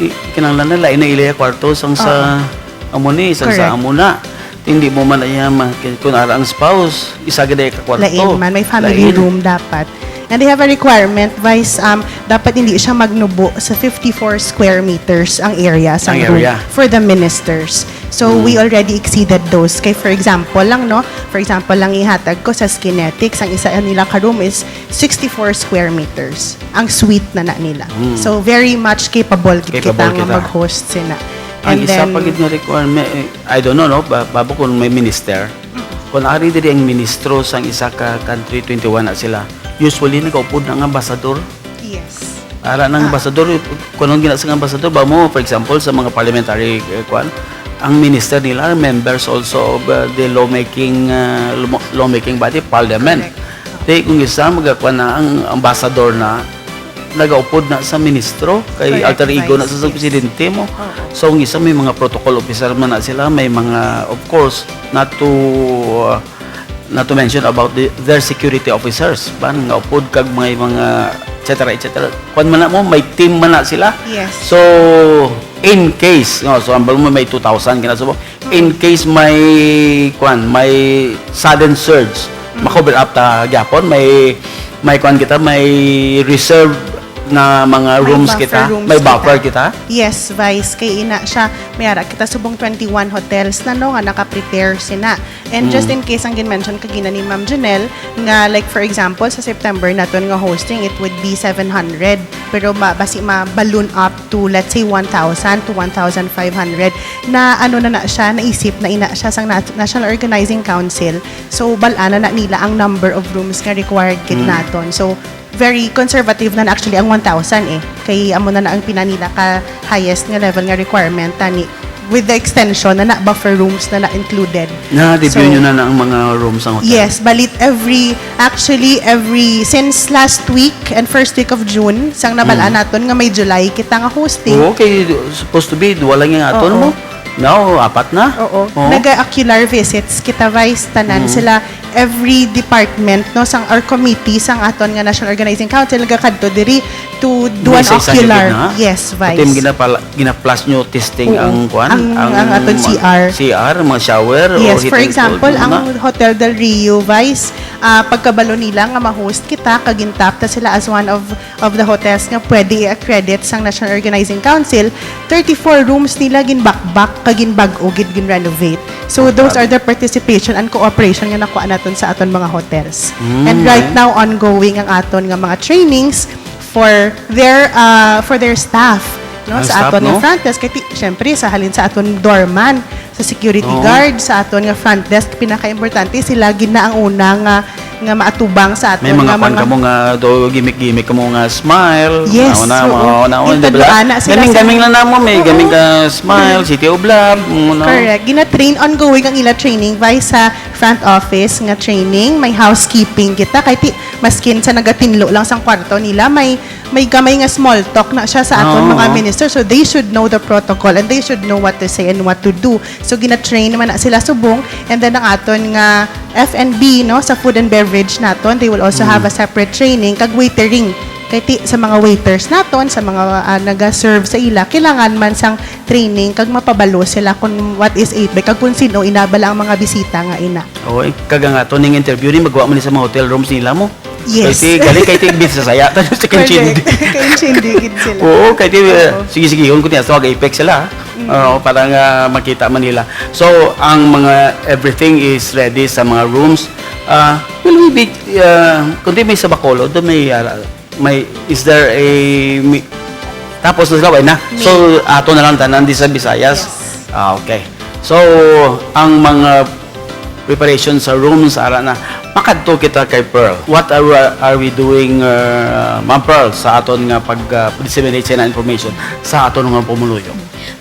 I-, kinahanglan na lain na ila kwarto, sang sa Oo. amo ni, sang sa Correct. amo na. Hindi mo man iya ma-, kun ara ang spouse, isa gid ka kwarto. Lain man, may family Lain. room dapat. And they have a requirement, Vice, um, dapat hindi siya magnubo sa fifty-four square meters ang area sa Ang room area. for the ministers. So, Mm. we already exceeded those. Kay, for example lang, no? For example lang, ihatag ko sa Skinetics, ang isa nila ka room is sixty-four square meters. Ang suite na na nila. Mm. So, very much capable gid Capable kita nga kita. mag-host sina. Ang And isa then pa gid nga requirement, eh, I don't know, no? Ba-, babo kung may minister. Kung ari diri ang ministro sang isa ka country, twenty-one na sila. Usually, nagaupod na nga ambasador. Yes. Ara ng Ah. ambasador, kung anong ginasa ng ambasador, ba mo, for example, sa mga parliamentary, eh, kwan, ang minister nila are members also of, uh, the lawmaking, uh, law-, lawmaking body, parliament. Correct. Di, kung isa, magakwan na ang ambasador na, nagaupod na sa ministro, kay Correct, alter ego na Vice, sa yes. presidente mo. Oo. So, ang isa, may mga protocol officer man na sila, may mga, of course, not to, uh, not to mention about the, their security officers, ba, nga upod kag may mga, et cetera, et cetera. Kwan man na mo, may team man na sila. Yes. So, in case, no, so, ambal mo may two thousand kinasubo, in case may, kwan, may sudden surge, Mm. ma-cover up ta gyapon, may, may kwan kita, may reserve na mga May rooms buffer kita, rooms may buffer kita. kita. Yes, Vice, kay ina siya, may ara kita subong twenty-one hotels na, no, nga naka-prepare sina. And just Mm. in case, ang gin-mention kagina ni Ma'am Janelle, nga, like, for example, sa September naton nga hosting, it would be seven hundred. Pero ma-, basi ma-balloon up to, let's say, one thousand to one thousand five hundred. Na, ano na na siya, naisip na ina siya sang nat-, National Organizing Council. So, bal-an na na nila ang number of rooms nga required gid Mm. naton. So, very conservative na, na actually ang one thousand eh. Kay amo na na ang pinanila ka highest nga level nga requirement, tani with the extension na na buffer rooms na na included. Na-review So, nyo na na ang mga rooms sa hotel? Yes, balit every, actually every, since last week and first week of June, sang nabal-an Mm. naton nga may July kita nga hosting. Oo, kay supposed to be, duwa lang yung aton Oo. mo. Now, apat na. Oo. Oo. Naga-ocular visits kita, Vice, tanan Mm. sila, every department, no, sang, or committee sang aton nga National Organizing Council, nagakadto diri to do May an isa-isa ocular. gid na? Yes, Pati yung Vice. ginapala-, gina-flash nyo testing Oo. ang, kwan, Ang, ang ang aton C R. C R, mga shower, o Yes, for heating example, tools, ang mga Hotel Del Rio, Vice, ah, pagkabalo nila nga ma-host kita, kag gintap ta sila as one of, of the hotels nga pwede i-accredit sang National Organizing Council, thirty-four rooms nila ginbakbak, kag ginbag-o gid, gin-renovate. So, those are the participation and cooperation nga nakuha naton sa aton mga hotels. Mm, And right okay. now, ongoing ang aton nga mga trainings for their, uh, for their staff, no? Ang Sa staff, aton nga no? front desk, kay ti-, syempre, sa halin sa aton doorman, sa security Oo. guard, sa aton nga front desk, pinakaimportante, sila gid na ang una nga, nga maatubang sa aton May mga nga kwan mga kamo nga do gimmick-gimmick kamo nga smile. Yes, Una, oo. una, una, Yung di ba? tadwaan na sila Gaming, sa gaming lang namo, may Oo. gaming ka smile, City of Love, ano. Correct. Gina-train, ongoing ang ila training by sa front office nga training, may housekeeping kita. Kay ti-, maskin sa nagatinlo lang sang kwarto nila, may, may gamay nga small talk na siya sa aton Oo. mga minister. So, they should know the protocol and they should know what to say and what to do. So, gina-train naman na sila subong. And then, ang aton nga F and B, no, sa food and beverage naton, they will also Mm. have a separate training kag waitering. Kay ti, sa mga waiters naton, sa mga, ah, naga-serve sa ila, kailangan man sang training kag mapabalo sila kung what is APEC kag kung sino ina bala ang mga bisita nga ina. Oo, eh, kag ang ato ning interview ni magwa man ni sa mga hotel rooms nila mo. Yes. Kay ti, gali kay ti Bisaya, tayo sa Pwede. Kainchindi. Kainchindi gid sila. Oo, kay ti, uh, Oo. sige, sige, yun ko niya, so, mag-APEC sila, ha? Mm. Oo, para nga makita man nila. So, ang mga, everything is ready sa mga rooms. Ah, will we be, ah, kundi may sa Bacolod, doon may, ah, may, is there a, may, tapos na sila, wala na. May. So, ato na lang tanan di sa Visayas. Yes. Ah, okay. So, ang mga preparation sa rooms, ara na, makadto kita kay Pearl. What are, are we doing, uh, Ma'am Pearl, sa aton nga pag, uh, disseminate sa information sa aton nga pumuluyo?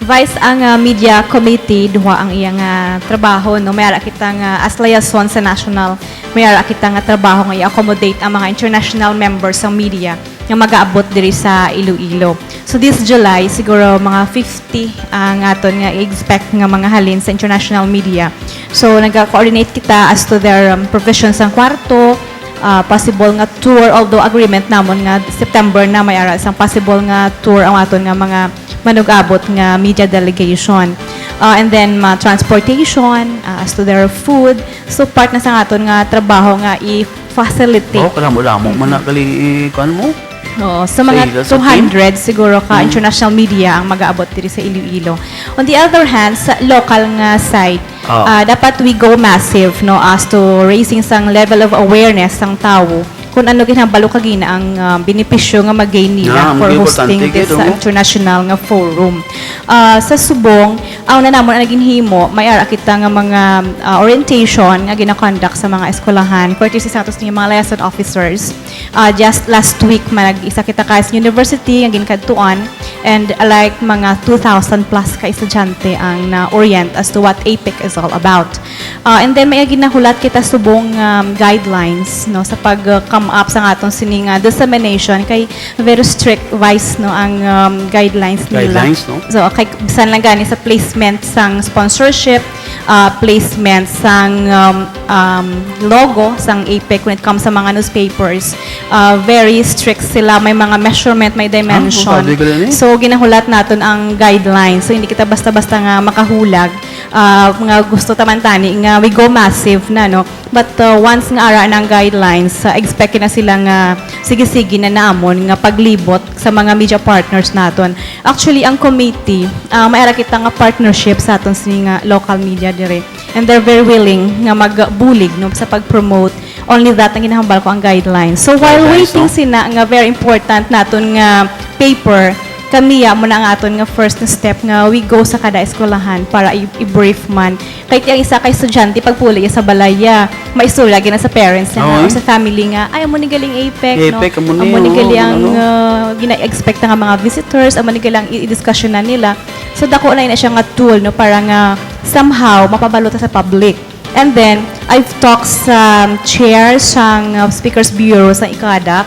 Vice, ang, uh, media committee, duha ang iyang, uh, trabaho, no? May ara kita nga as liaison sa national, may ara kita nga trabaho nga i-accommodate ang mga international members sang media nga magaabot diri sa Iloilo. So this July, siguro mga fifty ang aton nga i-expect nga mga halin sa international media. So nag-coordinate kita as to their, um, provision sang kwarto, ah, possible nga tour, although agreement namon nga September na may ara sang possible nga tour ang aton nga mga manug-abot nga media delegation. Ah, and then, ma-, transportation, ah, as to their food. So part na sa aton nga trabaho nga i-facilitate. Oh, kalamo-lamo man na Mm-hmm. gali, eh, kuwan mo? Oo, sa mga Sa ila, sa team? two hundred siguro ka Mm. international media ang mag-aabot diri sa Iloilo. On the other hand, sa local nga side, Oh. ah, dapat we go massive, no, as to raising sang level of awareness sang tawo kung ano ginhambal o kagina ang, ah, benepisyo nga mag-gain nila Ah, for ang importante hosting gid, this, ah, oh. international nga forum. Ah, sa subong, ang una namon ang naginhimo, may ara kita nga mga, ah, orientation nga gina-conduct sa mga eskwelahan, courtesy sa atos nga mga liaison officers. Ah, just last week, man, nag-isa kita ka sa university nga ginkadtuan, and, uh, like, mga two thousand plus ka estudyante ang na-orient as to what APEC is all about. Ah, and then, may ginahulat kita subong, um, guidelines, no, sa pag, uh, come up sa aton sini nga dissemination kay very strict, Vice, no, ang, um, guidelines nila. Guidelines, no? So, kay bisan lang gani sa placement sang sponsorship, ah, placement sang, um, um, logo sang APEC when it comes sa mga newspapers, ah, very strict sila. May mga measurement, may dimension. Ah, okay, ganun eh. So, ginahulat naton ang guidelines. So, hindi kita basta-basta nga makahulag, ah, nga gusto ta man tani nga we go massive na, no? But, uh, once nga ara na ang guidelines, uh, expect na sila nga sige-sige na namon nga paglibot sa mga media partners naton. Actually, ang committee, uh, may ara kita nga partnership sa aton sini nga local media dire. And they're very willing nga magbulig, no, sa pag-promote. Only that ang ginahambal ko ang guidelines. So, while Guidelines, waiting no? sina nga very important naton nga paper, kami ya mo na ang aton nga first step nga we go sa kada eskwelahan para i-, i-brief man. Kay ti ang isa ka estudyante, pagpuli niya sa balay, ya, maistorya gina sa parents niya Oo, or eh. sa family nga, "Ay, amo ni galing APEC, no? APEC, amo ni, Amo ni oo, gali ang, ano. ah, gina-expect nga mga visitors, amo ni gali ang i-, i-discussion na nila." So, dako na ina siya nga tool, no, para nga somehow mapabalo ta sa public. And then, I've talked sa chair sang, uh, Speakers Bureau sa ICADAC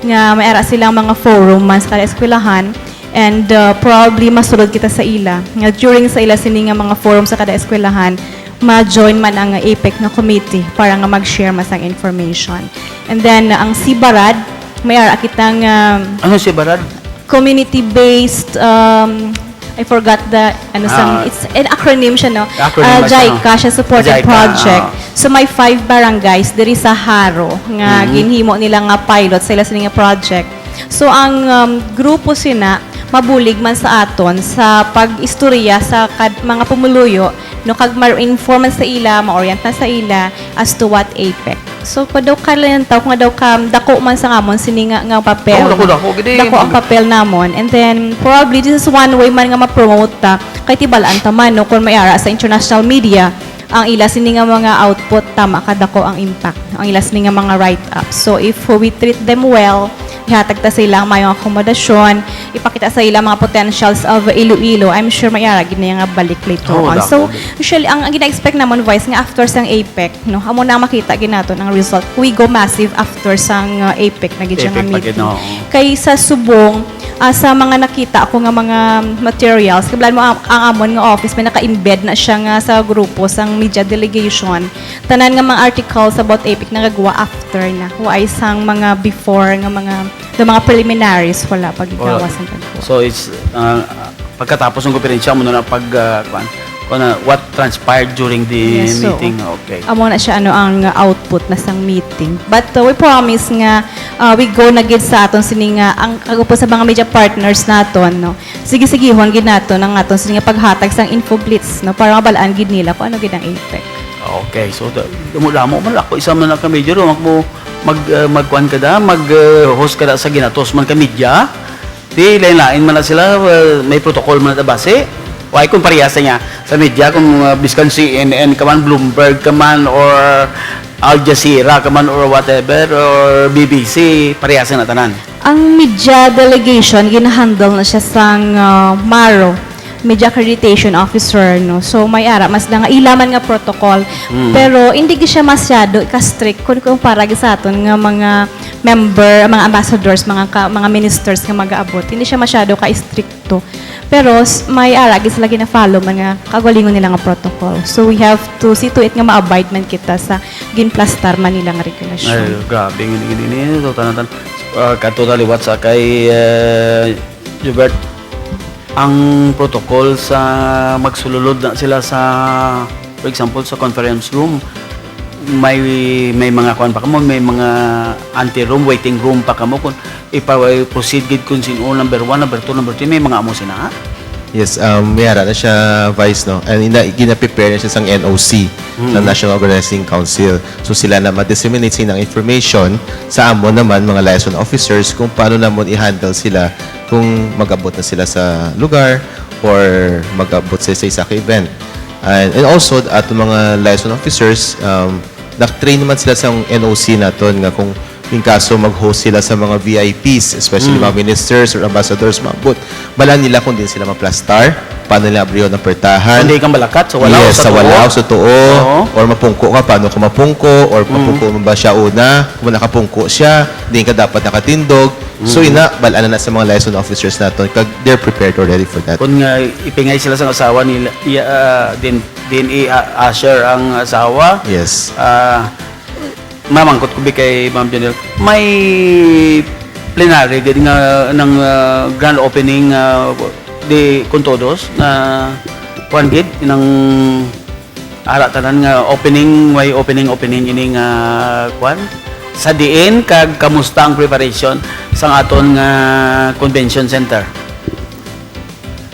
nga may ara silang mga forum man sa kada eskwelahan. And, uh, probably masulod kita sa ila nga during sa ila sini nga mga forum sa kada eskwelahan, ma-join man ang APEC nga committee para nga mag-share man sang information. And then, ang CBARAD, may ara kita nga Ano si Barad? community-based, um, I forgot the, ano, sang, Ah. it's an acronym siya, no? Acronym Ah, ba siya, no? JICA siya supported JICA, project. ah. So, may five barangays diri sa Jaro nga Mhm. ginhimo nila nga pilot sa ila sini nga project. So, ang, um, grupo sina mabulig man sa aton sa pag-istorya sa kad-, mga pumuluyo, no, kag ma-inform man sa ila, ma-orient na sa ila as to what APEC. So, kung daw ka lang taw, kung daw ka, dako man sa ngamon, sini nga, nga papel, Oo, dako, no? dako, gid, eh. Dako ang papel namon. And then, probably, this is one way man nga ma-promote ta. Kay tibalaan ta man, no, kung may ara sa international media, ang ila sini nga mga output, tama ka, dako ang impact. Ang ila sini nga mga write-ups. So, if we treat them well, ihatag ta sa ila ang mayong akomodasyon, ipakita sa ila mga potentials of Iloilo, I'm sure may ara gid na nga balik later Oo, on. dako, So, gid. usually, ang, ang gina-expect namon, Vice, nga after sang APEC, no? Amo na makita gid naton ang result. We go massive after sang, uh, APEC na gid siya nga APEC pa gid, meeting. no? Kay sa subong, Ah, sa mga nakita ko nga mga materials, kablan mo, ang, ang amon nga office, may naka-embed na siya nga sa grupo sang media delegation. Tanan nga mga articles about APEC nagagawa after na. Wa ay sang mga before nga mga, the mga preliminaries, wala pa gigawa sang ganito. So it's, uh, pagkatapos ng konferensya, mo na pag, uh, kuan, kuan na, what transpired during the Yes, so, meeting. Okay. Amo na siya, ano, ang output na sang meeting. But, uh, we promise nga, uh, we go na gid sa aton sini nga, ang kagupon sa mga media partners naton, no? Sige-sigihon gid naton ang aton sini nga paghatag sang info blitz, no? Para mabalaan gid nila kung ano gid ang APEC. Okay, so da- damo-damo man ako, isa man lang ka major, mag mo mag uh, magkuan ka da, mag uh, host ka da sa ginatos man ka media. Di lain-lain man na sila, uh, may protocol man na base. Why kung parehas niya sa media, kung uh, biskan C N N ka man, Bloomberg ka man, or Al Jazeera ka man, or whatever, or B B C, parehas na tanan. Ang media delegation, ginahandle na siya sang, ah, MARO, Media Accreditation Officer, no? So, may ara, mas nga ila man nga protocol. Pero hindi gid siya masyado ka-strict kung kumpara gid sa aton nga mga member, mga ambassadors, mga ka, mga ministers nga mag-aabot. Hindi siya masyado ka-stricto. Pero s- may ara gid sila gina-follow man nga kagalingon nila nga protocol. So, we have to see to it nga ma-abide man kita sa ginplastar man nila nga regulasyon. Ay, grabe, gini, gini, gini. So, tanan, tanan. Uh, kato na liwat sa kay uh, Jubert, ang protocol sa magsululod na sila sa, for example, sa conference room, may may mga kuan pa kamo, may mga ante room, waiting room pa kamo kung ipa-proceed gid kung sino number one, number two, number three, may mga amo sina. Yes, um, may ara na siya, Vice, no? And ina, gina-prepare na siya sang N O C, sa National Organizing Council. So sila na ma-disseminate sa ilang information sa amo naman, mga liaison officers, kung paano namon i-handle sila kung mag-abot na sila sa lugar or mag-abot sila sa isa ka event. And, and also, ato mga liaison officers, um, na-train naman sila sa N O C naton nga kung in kaso mag-host sila sa mga V I Ps, especially mga ministers or ambassadors, maabot, bala nila kung din sila maplastar, paano nila abriyon ang pertahan. Hindi kang malakat sa wala Yes, o sa sa tuo. wala o sa tuo. Oo. Or mapungko ka, paano ka mapungko? Or mapungko man ba siya una? Kung nakapungko siya, hindi ka dapat nakatindog. So, ina, bal-an na sa mga liaison officers naton kag they're prepared already for that. Kung nga ipingay sila sa asawa nila, iya, ah, din din i-usher ang asawa. Yes. Ah, mamangkot ko bi kay Ma'am Janelle, may plenary gid nga ng ah, grand opening ah, di con todos na kuan gid ng ara tanan nga opening, way opening, opening ini nga kuan sa diin kag kamusta ang preparation sang aton nga convention center?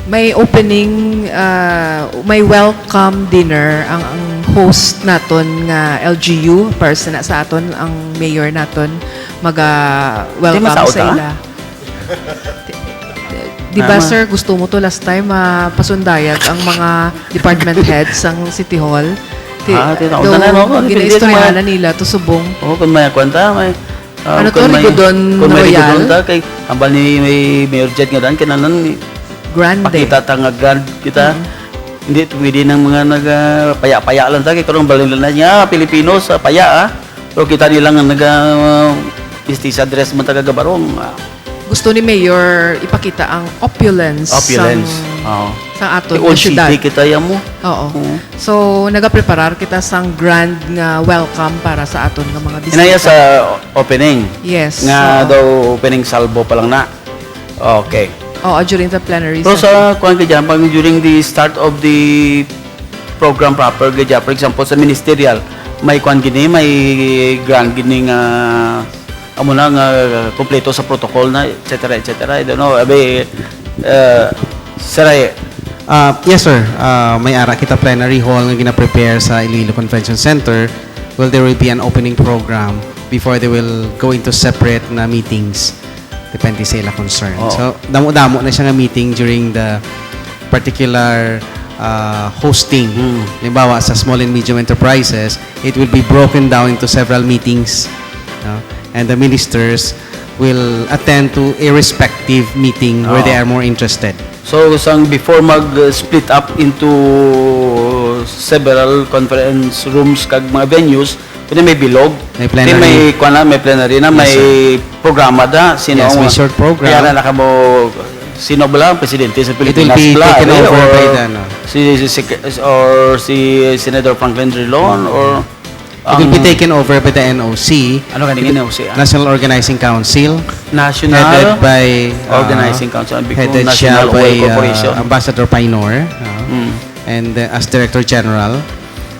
May opening, ah, may welcome dinner ang, ang host naton nga L G U, para sa, sa aton ang mayor naton maga welcome masaot, sa ah. Ila. Di ba, Tama. Sir, gusto mo to last time, ah, pasundayag ang mga department heads sang City Hall. Ti- Ah, tinaw- daw, tanan, no? Kung ginaistoryahan pwede, na nila to subong. Oo, kung may kuan ta, may ah, Ano to, kung may- Rigodon kung may Royal? Rigodon ta, kay ambal ni may Mayor Jet nga dan, kinanan ni Grande. pakita ta nga grand kita. Hindi pwede nang mga nagapaya-paya lang ta, kay karong balin lang na niya, Pilipino sa paya, ah. Pero kita nila nga naga uh, mistisa dress man taga Gabarong. Ah. Gusto ni Mayor ipakita ang opulence, Opulence. sang, Oo. sang aton Kay nga old syudad. city kita yan mo. Oo. Oo. So, nagapreparar kita sang grand nga welcome para sa aton nga mga bisita. Inaya sa opening. Yes. Nga Oo. daw opening salvo pa lang na. Okay. Oo, during the plenary Pero session. Sa kuan ka dyan, pag during the start of the program proper ka dyan, for example, sa ministerial, may kuan gini, may grant gini nga amo na nga kompleto sa protocol na, et cetera, et cetera. I don't know. Abi, uh, Saray, Uh, yes, sir. Uh, may ara kita plenary hall nga gina-prepare sa Iloilo Convention Center. Well, there will be an opening program before they will go into separate na meetings. Depende sa ila concern. Oo. So, damo-damo na siya nga meeting during the particular uh, hosting. Mm. Halimbawa, sa small and medium enterprises, it will be broken down into several meetings. No? And the ministers will attend to a respective meeting where Oo. they are more interested. So, sang before mag-split up into several conference rooms kag mga venues, Pwede may bilog. May Pwede plenary. may, kuwan na, may plenary na, Yes, may sir. programa da. Sino Yes, ang, may short program. Kaya na naka mo, sino ba lang, presidente sa It will Pilipinas be bla, taken eh, over or by the, ano. Si, si, si, or si Senator Franklin Drilon, or It will be ang taken over by the N O C, Ano ka ningin, N O C, ah? National Organizing Council, National headed by, uh, Organizing Council, ang big headed National siya by, Oil uh, Corporation. Ambassador Painor, uh, Mm. and uh, as Director General.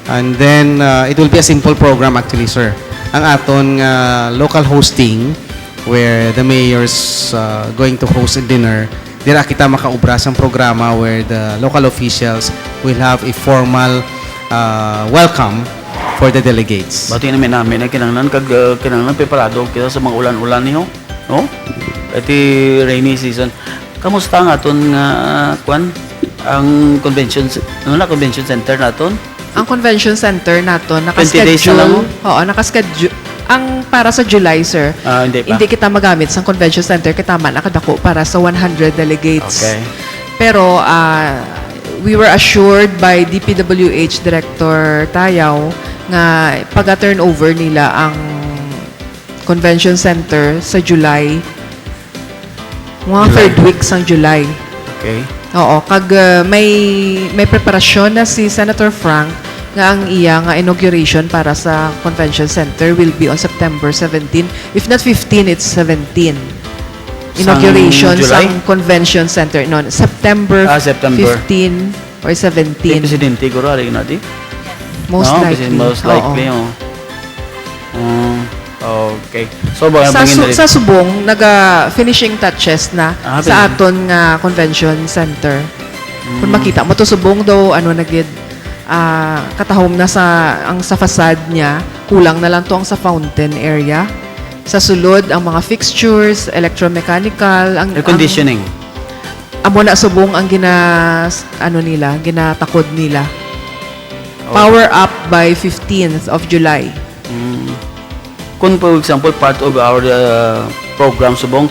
And then, uh, it will be a simple program actually, sir. Ang aton nga local hosting, where the mayor's uh, going to host a dinner, dira kita makaubra sang programa where the local officials will have a formal uh, welcome for the delegates. Bati na may namin na kinanglan kag uh, kinanglan preparado kita sa mga ulan-ulan niyo, no? Iti rainy season. Kamusta ang aton nga, uh, kwan? Ang convention c-, ano na, convention center naton? Ang convention center naton Twenty days na lang, naka-schedule. Oo, naka-schedule. Ang para sa July, sir, Ah, hindi pa. Hindi kita magamit sa convention center kay tama na kadako para sa one hundred delegates. Okay. Pero ah, we were assured by D P W H Director Tayaw nga pag-turnover nila ang convention center sa July, mga July. Third week sang July. Okay. Oo, kag uh, may may preparasyon na si Senator Frank nga ang iya nga inauguration para sa Convention Center will be on September seventeen. If not fifteen, it's seventeen. Sang Inauguration July? Sang Convention Center, no, September, Ah, September. Fifteen or Di seventeen. presidente ko rin natin. Most No, likely. Most Oo. likely, oh. Mm, okay. So, ba, Sa, bangin su- na rin. Sa subong, naga finishing touches na Ah, sa pwede. Aton nga convention center. Kung Mm. Makita mo to subong daw, ano na gid, ah, katahom na sa ang sa facade niya, kulang na lang to ang sa fountain area. Sa sulod, ang mga fixtures, electromechanical, ang Air conditioning. Ang, amo na subong ang gina ano nila, ginatakod nila. Oh. Power up by fifteenth of July. Mm. Kung, for example, part of our uh, program subong,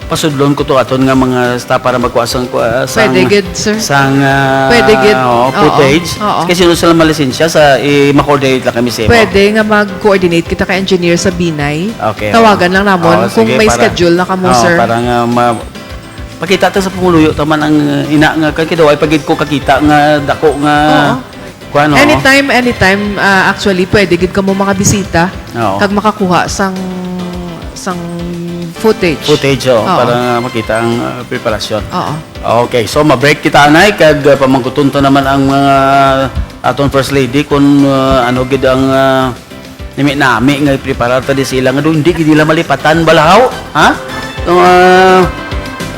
pasudlon ko to aton nga mga staff para magkuha sang, uh, sang Pwede gid, sir. sang uh, Pwede gid. Oo, Oo. Footage. Oo. Kasi sino sila malisensya sa i-coordinate lang kami sa imo. Pwede nga mag-coordinate kita kay engineer sa Binay. Okay, Tawagan oo. lang namon Oo, kung sige, may para- schedule na kamo, Oo, sir. Para nga ma- pakita ta sa pumuluyo taman ang uh, ina nga kay daw ay pagid ko kakita nga dako nga Oo. kuan, no? Anytime, anytime, ah, actually, pwede gid kamo mga bisita Oo. kag makakuha sang sang footage. Footage, oh, Oo. Para nga makita ang uh, preparasyon. Oo. Okay, so ma-break kita, anay, kag uh, pamangkuton ta naman ang mga aton First Lady kung uh, ano gid ang uh, nami-nami nga iprepara ta di sila nga do, hindi gid nila malipatan balahaw, ha? Yung, uh,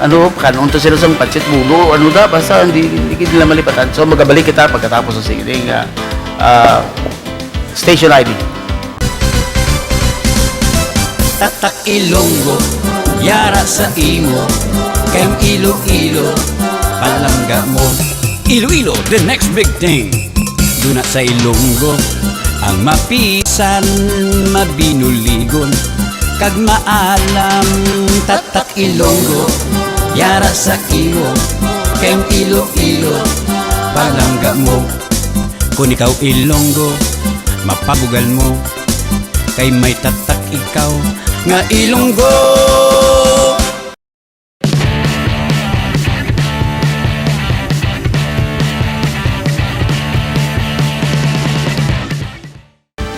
ano, kanon to sila sang pancit bulo, ano da, basta hindi, hindi gid nila malipatan. So magabalik kita pagkatapos sa sining uh, uh, station I D. Tatak Ilonggo, yara sa imo, kay Iloilo, palangga mo. Iloilo, the next big thing. Duna sa Ilonggo, ang mapisan, mabinuligon, kag maalam. Tatak Ilonggo, yara sa imo, kay Iloilo, palangga mo. Kung ikaw Ilonggo, mapabugal mo, kay may tatak ikaw nga Ilonggo.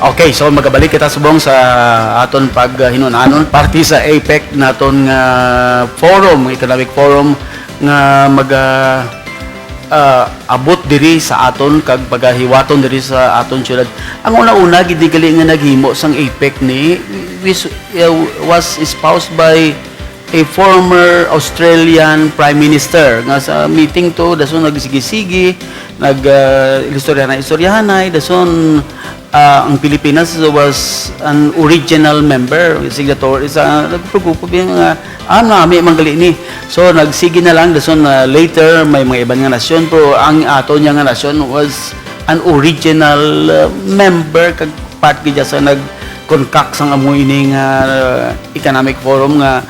Okay, so magabalik kita subong sa aton paghinunanon parte sa APEC naton nga forum, economic forum nga maga ah, abot diri sa aton kag pagahiwaton diri sa aton syudad. Ang una-una gid ni gali nga naghimo sang APEC ni was, uh, was espoused by a former Australian Prime Minister nga sa meeting to dason nagsigi-sigi, nag uh, istoryahanay-istoryahanay, dason ah, ang Pilipinas was an original member, signatory sa grupo nga ah, nami man gali ni. So nagsigi na lang dason, ah, later may mga iban nga nasyon, pero ang ato niya nga nasyon was an original ah, member kag part gid sa nag-concoct sang amo ini nga ah, economic forum nga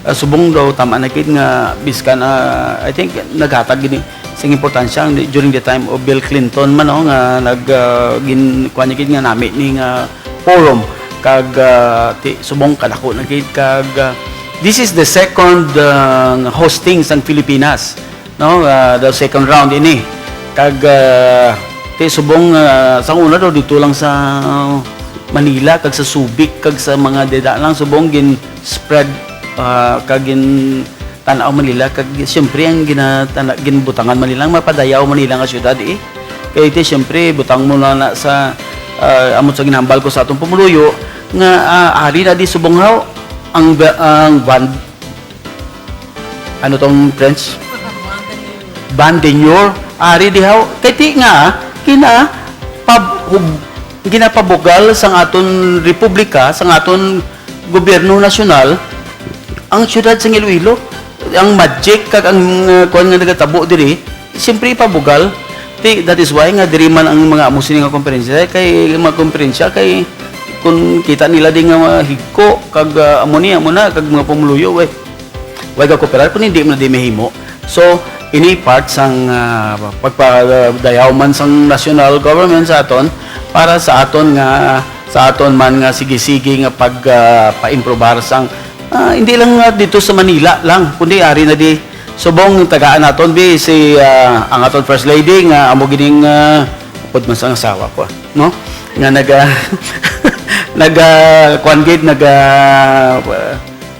ah, subong daw tama na gid nga biskan ah, I think naghatag gid ni sing importansya ang, during the time of Bill Clinton man, no, nga nag ah, gin kuan niya gid nga nami ni nga forum, kag, ah, ti, subong kadako na gid, kag, ah, this is the second, ah, hosting sang Pilipinas, no? Ah, the second round ini. Kag, ah, ti, subong, ah, sa una daw dito lang sa Manila, kag sa Subic, kag sa mga dida lang, subong gin-spread, ah, kag gin-, tan-aw man nila, kag siyempre ang ginatana-, ginbutangan man nila, ang mapadayaw man nila nga syudad, eh. Kay iti, siyempre, butang mo na, na sa, ah, amo sa ginambal ko sa atong pumuluyo, nga, ah, ari na di subong haw ang ba-, ang band, ano tong French? Banlieue. Ari di haw. Kay ti nga, kina, pab-, hub-, ginapabugal sang aton republika, sang aton gobyerno nasyonal, ang siyudad sang Iloilo, ang magic kag ang, uh, kuwan nga nagatabo diri, siyempre ipabugal. Ti, that is why nga diri man ang mga amo sini nga komperensya, kay mga komperensya, kay kung kita nila di nga mga higko, kag, uh, amo ni, amo na, kag mga pumuluyo, way, way ga kooperar, kung hindi man di mahimo. So, ini part sang, uh, pagpadayaw man sang national government sa aton, para sa aton nga, sa aton man nga sige-sige nga pag, ah, paimprobar sang, ah, hindi lang nga dito sa Manila lang, kundi ari na di subong tagaan naton bi si, ah, ang aton First Lady nga amo gining, ah, pud man sang asawa ko, no? Nga naga, naga, kuwan gid, naga, ah,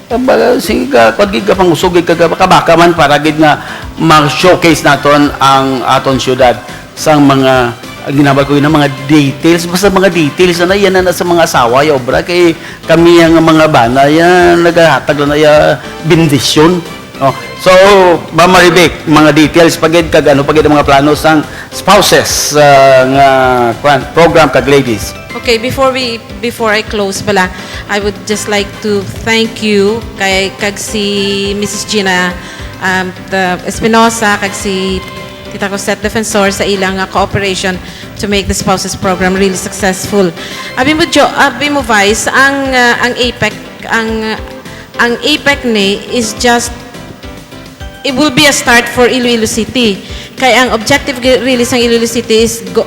Kumbaga, sige ka, kuwan gid ka pangusog, gid ka, kabaka man para gid nga ma-showcase naton ang aton syudad sang mga, ang ginambal ko yun, mga details. Basta mga details na, yan na, na sa mga asawa, ya obra. Kay kami ang mga bana, yan, nagahatag lang na ya bendisyon. Oh. So, Ma'am Marivic, mga details pa gid, kag ano pa gid ang mga plano sang spouses, ah, nga, kuwan, program kag ladies. Okay, before we, before I close pala, I would just like to thank you kay, kag si Missus Gina, um, the Espinosa, kag si Tita Cosette Defensor sa ilang, uh, cooperation to make the spouses program really successful. Abi mo, Jo, abi mo, Vice, ang, uh, ang APEC, ang, ang APEC ni is just, it will be a start for Iloilo City. Kay ang objective gi-, really sang Iloilo City is go,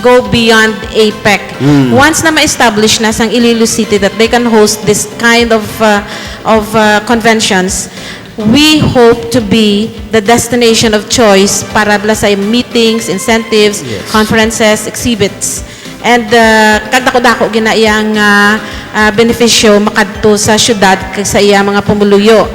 go beyond APEC. Mm. Once na ma-establish na sang Iloilo City that they can host this kind of, uh, of, uh, conventions, we hope to be the destination of choice para bala sa meetings, incentives, Yes. conferences, exhibits. And, uh, kag dako-dako gina iyang, uh, uh, benepisyo makadto sa syudad kag sa iya mga pumuluyo.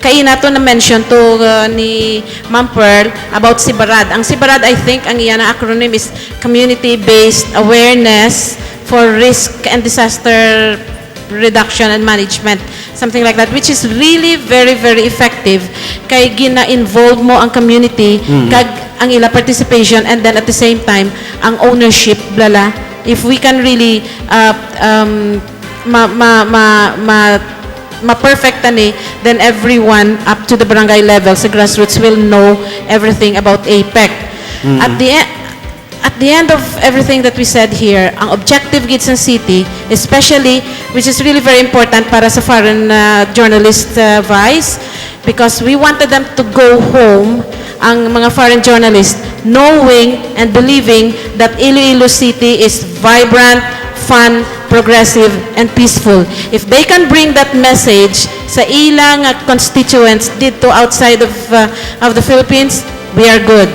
Kay nato na-mention to, uh, ni Ma'am Pearl about CBARAD. Ang CBARAD, I think, ang iya na acronym is Community-Based Awareness for Risk and Disaster Reduction and Management, something like that, which is really very, very effective. Kay gina-involve mo ang community Mm. kag ang ila participation, and then at the same time, ang ownership, bala. If we can really, uh, um, ma, ma, ma, ma, ma-perfect ani, then everyone up to the barangay level sa grassroots will know everything about APEC. Mm. At the e-, at the end of everything that we said here, ang objective gid sa city, especially, which is really very important para sa foreign, uh, journalist, uh, Vice, because we wanted them to go home, ang mga foreign journalists, knowing and believing that Iloilo City is vibrant, fun, progressive, and peaceful. If they can bring that message sa ilang, uh, constituents dito outside of, uh, of the Philippines, we are good.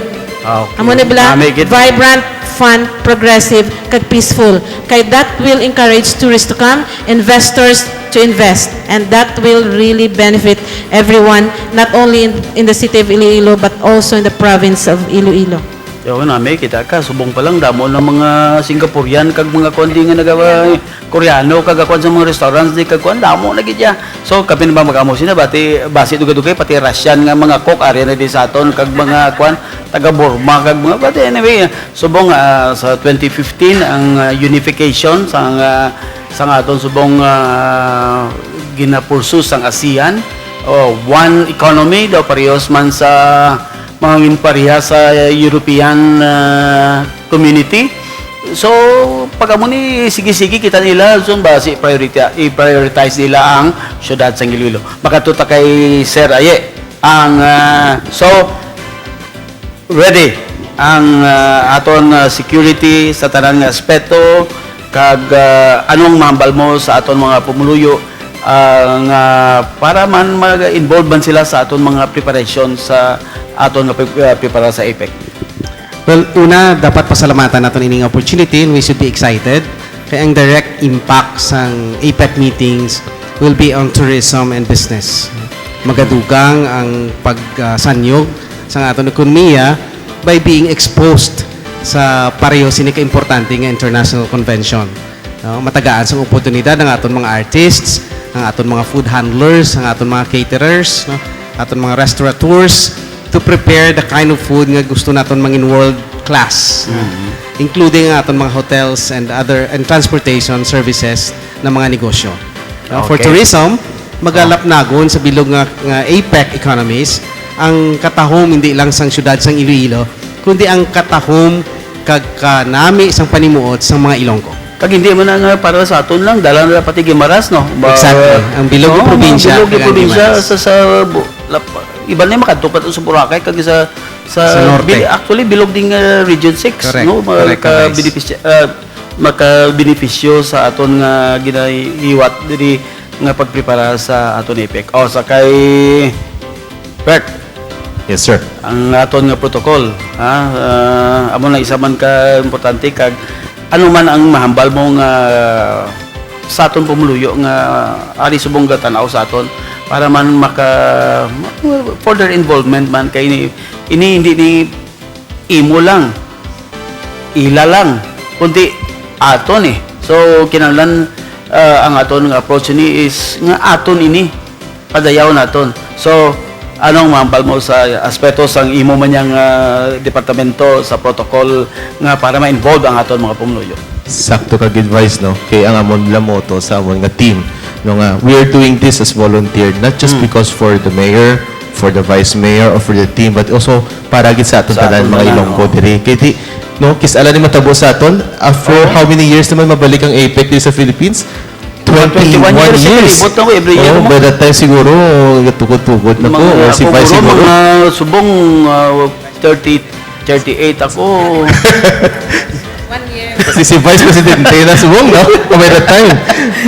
Ah, okay. Amo ni bala, Nami gid. Vibrant, fun, progressive, kag peaceful. Kay that will encourage tourists to come, investors to invest, and that will really benefit everyone, not only in, in the city of Iloilo, but also in the province of Iloilo. Yo, na may kita ka, subong pa lang, damo ng mga Singaporean, kag mga kundi nga nagawa, Koreano, kag kuwan sa mga restaurants, di kag kuwan, damo na gid ya. So, kami naman mag-amo sina, bati, basi dugay-dugay, pati Russian nga mga cook, ari na di sa aton, kag mga kuwan, taga Burma, kag mga, but anyway, subong, ah, sa twenty fifteen, ang, ah, unification sa, ah, sa aton subong, ah, ginapursu sang ASEAN, o one economy daw, parehas man sa mga ginpareha sa European, ah, community. So, pag amo ni, sige-sige, kita nila, so, ba, si priority, i-prioritize nila ang syudad sang Iloilo. Makadto ta kay Sir Aye. Ang, ah, so, ready ang, ah, aton, ah, security sa tanan nga aspeto, Kag, ah, anong mahambal mo sa aton mga pumuluyo, ah, nga para man mag-involve man sila sa aton mga preparation sa aton nga pre-, ah, prepara sa APEC? Well, una, dapat pasalamatan naton ining opportunity and we should be excited. Kay ang direct impact sang APEC meetings will be on tourism and business. Magadugang ang pagsanyog sa aton ekonomiya by being exposed sa pareho sini ka importante nga international convention. No? Matagaan sang oportunidad ang aton mga artists, ang aton mga food handlers, ang aton mga caterers, no? Aton mga restaurateurs to prepare the kind of food nga gusto naton mangin world class, no? Mm-hmm. Including ang aton mga hotels and other and transportation services na mga negosyo. No? For Okay. tourism, magalapnagon sa bilog nga, nga APEC economies ang katahom hindi lang sang siyudad sang Iloilo, kundi ang katahom kag kanami sang panimuot sang mga Ilonggo. Kag hindi man na nga para sa aton lang, dala na pati Guimaras, no? Ba- Exactly. Ang bilog nga Oo, probinsya, bilog nga kag ang probinsya Guimaras. sa, sa bu-, lap-, iban na yung makadto pa sa Boracay, kag sa, sa Sa norte. bil-, actually, bilog din nga Region six, Correct. no? Correct, Maka-, guys. benepisya-, ah, makabenepisyo sa aton nga ginahiwat diri nga pagprepara sa aton APEC. O, sa kay Bert. Yes, sir. Ang aton nga protocol, ha? Ah, amo na isa man ka importante kag ano man ang mahambal mo nga sa aton pumuluyo nga ari subong gatan-aw sa aton para man maka further involvement man kay ini, ini hindi ni imo lang, ila lang, kundi aton eh. So, kinahanglan, ah, ang aton nga approach ini is nga aton ini, padayaw naton. So, anong mahambal mo sa aspeto sang imo man yang, ah, departamento sa protocol nga para ma-involve ang aton mga pumuluyo? Sakto kag advice, no? Kay ang amon lang motto sa amon nga team, no, nga we are doing this as volunteer, not just Mm. because for the mayor, for the vice mayor, or for the team, but also para gid sa aton Sa tanan, aton mga tanan, Ilonggo oo. diri. Kay di, no, kis-a lang ni matabo sa aton, after Oo. how many years naman mabalik ang APEC diri sa Philippines? Mga twenty-one twenty-one years, years. Kalibot na ko, every year Oh, mo. by that time siguro, gatukod-tukod na ko. Mga, Or si ako Vice guro, siguro. mga subong, ah, thirty, thirty-eight ako. One year. Kasi si Vice Presidente na subong, no? By that time.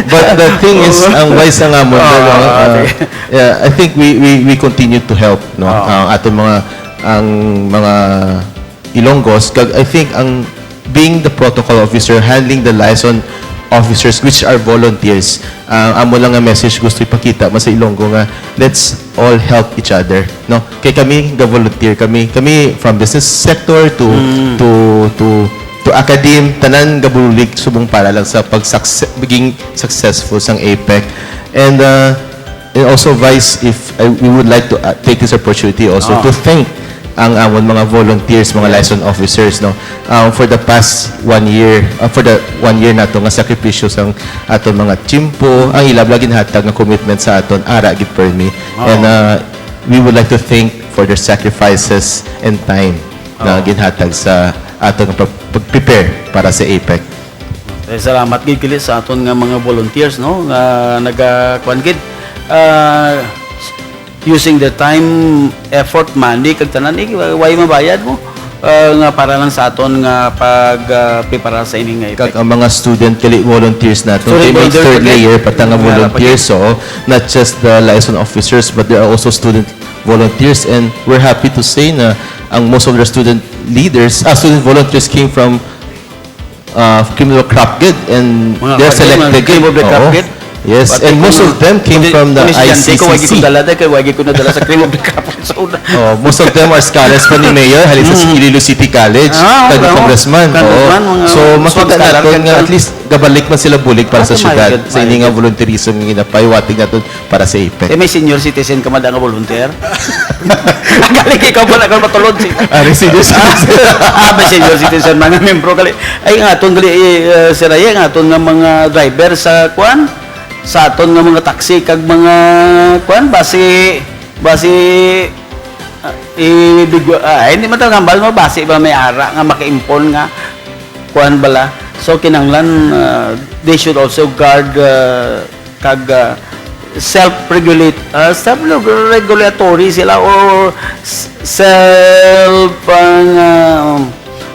But the thing is, Oo. ang Vice nga mo, Ah, no? Ah, okay. yeah, I think we, we, we continue to help, no? Ah. Ang aton mga, ang mga Ilonggos, kag I think ang being the protocol officer, handling the liaison officers, which are volunteers, ah, amo lang nga message gusto ipakita man sa Ilonggo nga let's all help each other, no? Kay kami ga-volunteer kami, kami from business sector to, Mm. to, to, to academe, tanan gabulig subong para lang sa pag-success, maging successful sang APEC. And, ah, And also, Vice, if I, we would like to, uh, take this opportunity also Ah. to thank ang amon mga volunteers, mga Yes. liaison officers, no? Um, for the past one year, uh, for the one year nato nga sakripisyo sang aton mga tiyempo, ang ila bala ginhatag nga commitment sa aton, ara gid permi. Ah. And, uh, we would like to thank for their sacrifices and time na Ah. ginhatag sa aton nga pag-, pag-prepare para sa APEC. Eh, salamat gid kili sa aton nga mga volunteers, no, nga naga-, kuwan gid, ah, using their time, effort, money, kag tanan, eh, way mabayad mo, ah, nga para lang sa aton nga pag, ah, prepara sa ini nga Kag event. Ang mga student kali volunteers nato, Student they make volunteers third kali. layer pa ta nga Nga volunteers, pag- so not just the liaison officers, but there are also student volunteers, and we're happy to say na ang most of the student leaders, ah, student volunteers came from uh, criminal crop gid, and Mga they're kwan, selected mga cream gid. of the crop Oo. gid. Yes, Pati and most kung, of them came kung di, from the kung estudyante ko, wagi ko I C C C. dala, dahil kay wagi ko nadala sa cream of the crop sa una. Oh, most of them are scholars pa ni Mayor, halin sa Mm. Iloilo City College, Ah, kag oo. congressman. Congressman, Oo. mga So, strong makita scholar naton kag nga kwan. at least gabalik man sila bulig para Ah, sa oh my syudad, God, sa my ini nga God. volunteerism nga ginapahiwatig naton para sa APEC. Eh, may senior citizen ka, madam, nga volunteer? Galing ikaw pala, ikaw matulod si Ah, may senior citizen. Ah, may senior citizen, mga membro, gali. Ay, nga aton, gali, eh, uh, Sir Aye, nga aton nga mga driver sa, kwan, sa aton nga mga taxi, kag mga, kwan, basi, basi, ah, ibigwa-, ah, hindi man tawag hambal mo, basi ba may ara nga makaimpon nga, kwan bala. So, kinanglan, ah, they should also guard, ah, kag, ah, self-regulate, ah, self-regulatory sila or s-, self, ah,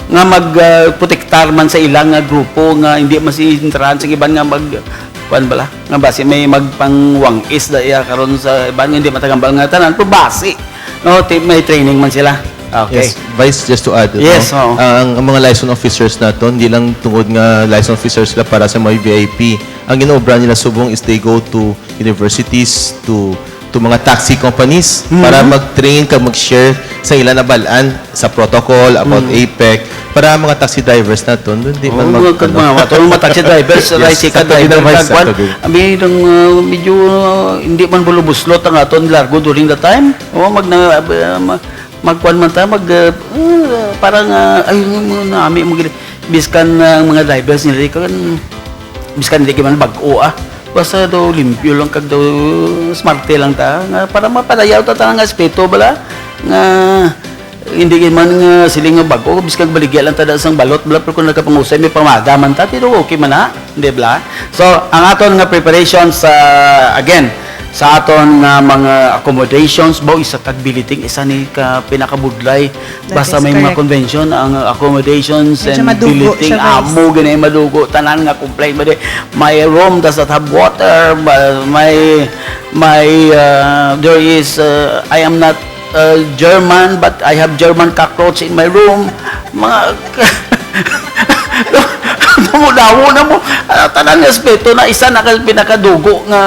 nga, nga mag, ah, protektar man sa ilang nga grupo nga hindi masihintrahan sa iban nga mag, kuwan bala, nga basi may magpangwangis da iya karon sa iban nga hindi matagambal nga tanan, pero basi, no, ti-, may training man sila. Okay. Yes, Vice, just to add, Yes, no? Oo. Ang, ang mga liaison officers naton, di lang tungod nga liaison officers sila para sa mga V I P. Ang ginaobra nila subong is they go to universities, to to mga taxi companies Mhm. para mag-train kag mag-share sa ila nabal-an sa protocol about Mm. APEC para mga taxi drivers naton, hindi Oo, man mag-, mga, ano. Mga, mga, mga taxi drivers, Yes, tricycle sakto, driver, Vice, kag kwan. Sakto, Vice. Abi, nang, uh, medyo, uh, hindi man bulubuslot ang aton largo during the time. O, mag-, na, uh, ma-, magkuan man ta, mag, uh, uh, parang, uh, ay, yung mga nami, mag-, biskan, uh, ang mga drivers nila, di ko, biskan di ka man bag-o, ah. Basta daw limpyo lang kag daw smarte lang ta, nga para mapadayaw ta tanan nga aspeto bala, nga hindi gid man nga siling nga bag-o, biskan baligya lang ta da sang balot bala, pero kung nagkapangusay, may pamada man ta, pero okay man na, di bala? So, ang aton nga preparation sa, again, sa aton nga mga accommodations, baw, isa kag billeting, isa ni ka pinakabudlay. That Basta is may mga correct. Convention, ang accommodations Medyo and madugo billeting, siya, guys. Amo gani madugo, tanan nga complain ba di? My room does not have water, ma-, my, my, uh, there is, uh, I am not, uh, German, but I have German cockroach in my room. Mga, dawo na mo. Ah, tanan nga aspeto na isa na ka pinakadugo nga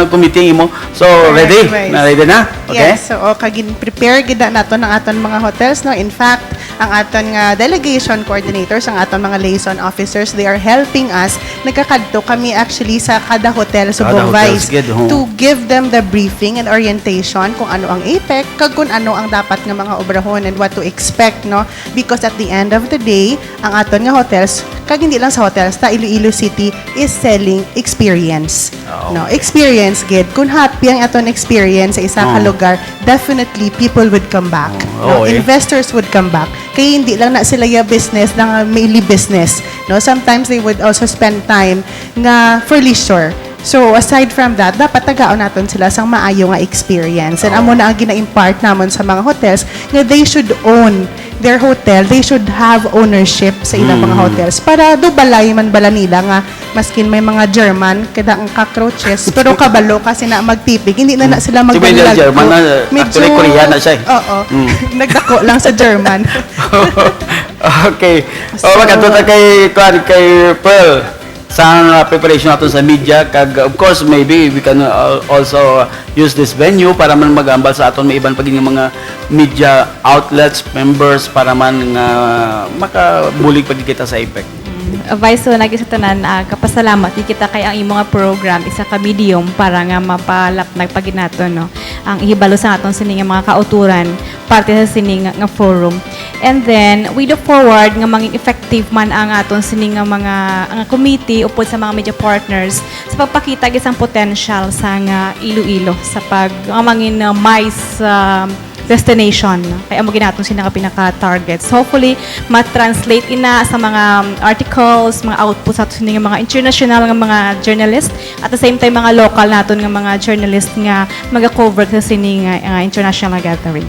committee mo. So, Correct, ready? Vice. Na ready na? Okay? Yes, so, o, kagin-, prepare gid na naton ang aton mga hotels, no? In fact, ang aton nga delegation coordinators, ang aton mga liaison officers, they are helping us. Nagkakadto kami actually sa kada hotel, Kada subong, hotels Vice, gid, ho. To give them the briefing and orientation kung ano ang APEC, kag kung ano ang dapat nga mga obrahon and what to expect, no? Because at the end of the day, ang aton nga hotels, kag hindi lang sa hotels, ta Iloilo City is selling experience. Ah, No, okay. Experience gid. Kung happy ang aton experience sa isa ka Oh. lugar, definitely people would come back. Oh, No, okay. Investors would come back. Kay hindi lang na sila ya business, na nga mainly business. No, sometimes they would also spend time nga for leisure. So, aside from that, dapat tagaon naton sila sang maayo nga experience. And Oh. amo na ang gina-impart namon sa mga hotels nga they should own their hotel, they should have ownership sa ilang mga Mm. hotels para do balay man bala nila nga maskin may mga German, kada ang cockroaches, pero kabalo kasi na magtipig, hindi na, na sila Di ba yung magdala German na, Medyo, actually, Korean na siya eh. Oo. Mm. Nagdako lang sa German. Okay. So, Oh, magkadto ta kay, kuwan, kay Pearl. Sa, uh, preparation naton sa media, kag, of course, maybe we can, uh, also use this venue para man mag-ambal sa aton may iban pa gid nga mga media outlets, members, para man nga makabulig pa gid kita sa APEC. Mm. Uh, Vice, so, lagi sa tanan, ah, kapasalamat gid kita kay ang imo nga program, isa ka medium para nga mapalapnag pa gid naton, no, ang ihibalo sa aton sini nga mga kauturan parte sa sini nga, nga forum. And then, we look forward nga mangin effective man ang aton sini nga mga, nga committee upod sa mga media partners sa pagpakita gid sang potential sa nga Iloilo sa pag, nga mangin, uh, MICE, uh, destination. Kay amo gid naton sini nga pinaka-targets. Hopefully, ma-translate ina sa mga, um, articles, mga outputs sa aton sini nga mga international nga mga journalist, at the same time, mga local naton nga mga journalist nga maga-cover sa sini nga, nga international gathering.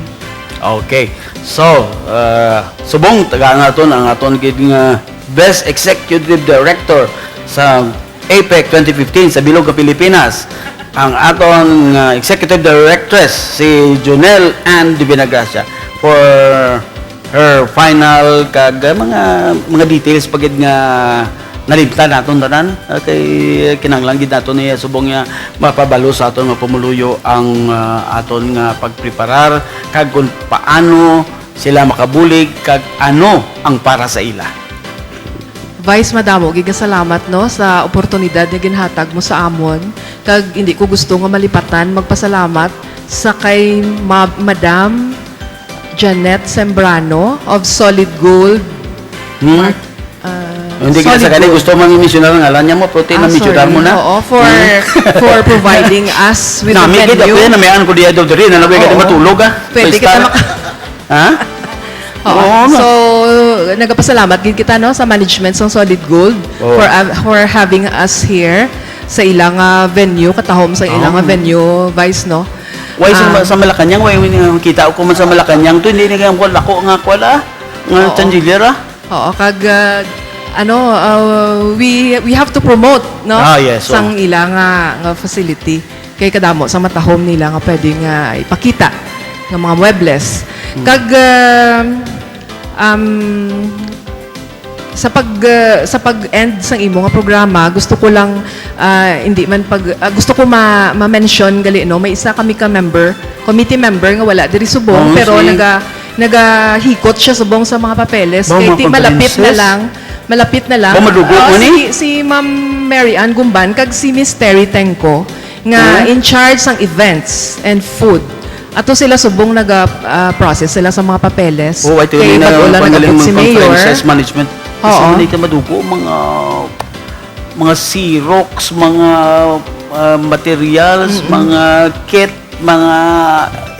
Okay. So, uh, subong, tagaan naton ang aton gid nga Best Executive Director sa APEC twenty fifteen sa bilog nga Pilipinas, ang aton nga Executive Directress, si Jonel Ann Divinagracia, for her final kag, uh, mga, mga details pa gid nga nalimtan naton tanan. Uh, kay kinahanglan gid naton niya subong nga mapabalo sa aton nga pumuluyo ang, uh, aton nga pagpreparar kag kung paano sila makabulig kag ano ang para sa ila. Vice, madamo gid nga salamat, no, sa oportunidad nga ginhatag mo sa amon. Kag hindi ko gusto nga malipatan magpasalamat sa kay Ma-, Madam Janet Sembrano of Solid Gold. Hmm? Mar-, ah, Hindi kita Solid sa kanya Gold. Gusto mang i-mention ang ngalan niya mo, pero Ah, na-mention sorry. Mo na. Oo, for, Hmm? For providing us with the Nami, kita venue. Ko yan, namayaan ko di Idol Diri, na nabay ka di Oo. Matulog, ah. Pwede Pwesta kita na. Maka- Ha? Oo. Oo, no. So, nagapasalamat gid kita, no, sa management sang Solid Gold Oo. For, uh, for having us here sa ilang, ah, venue, katahom sa ilang, ah, Oo. Venue, Vice, no? Why sa, Ah. Sa Malacañang? Why, why, kita ko man sa Malacañang to, hindi na kaya ko lako nga, kuwan, ah, nga Oo. Chandelier, ah. Oo, kag, ah, ano, ah, we, we have to promote, no? Ah, yes, Sang ila nga, nga facility. Kay kadamo sa matahom nila nga pwede nga ipakita nga mga muebles. Kag, ah, um, sa pag, ah, sa pag-end sang imo nga programa, gusto ko lang, ah, hindi man pag, ah, gusto ko ma-, ma-mention gali, no? May isa kami ka member, committee member nga wala diri subong, Oh, pero si- naga nagahikot siya subong sa mga papeles. Ba, Kay mga ti malapit na condolences? Lang, malapit na lang. Ba, madugo Oo, man si, eh? Si Ma'am Mary Ann Gumban kag si Miss Terry Tengco nga Hmm? in charge sang events and food. Ato sila subong naga, ah, process sila sa mga papeles. Oh, ito Kay yung na, bag-o lang panggaling nag-abot si mga Mayor. Conferences Management. Kasi Oo. hindi ka madugo, mga, mga Xerox, mga ah, materials, mga kit, mga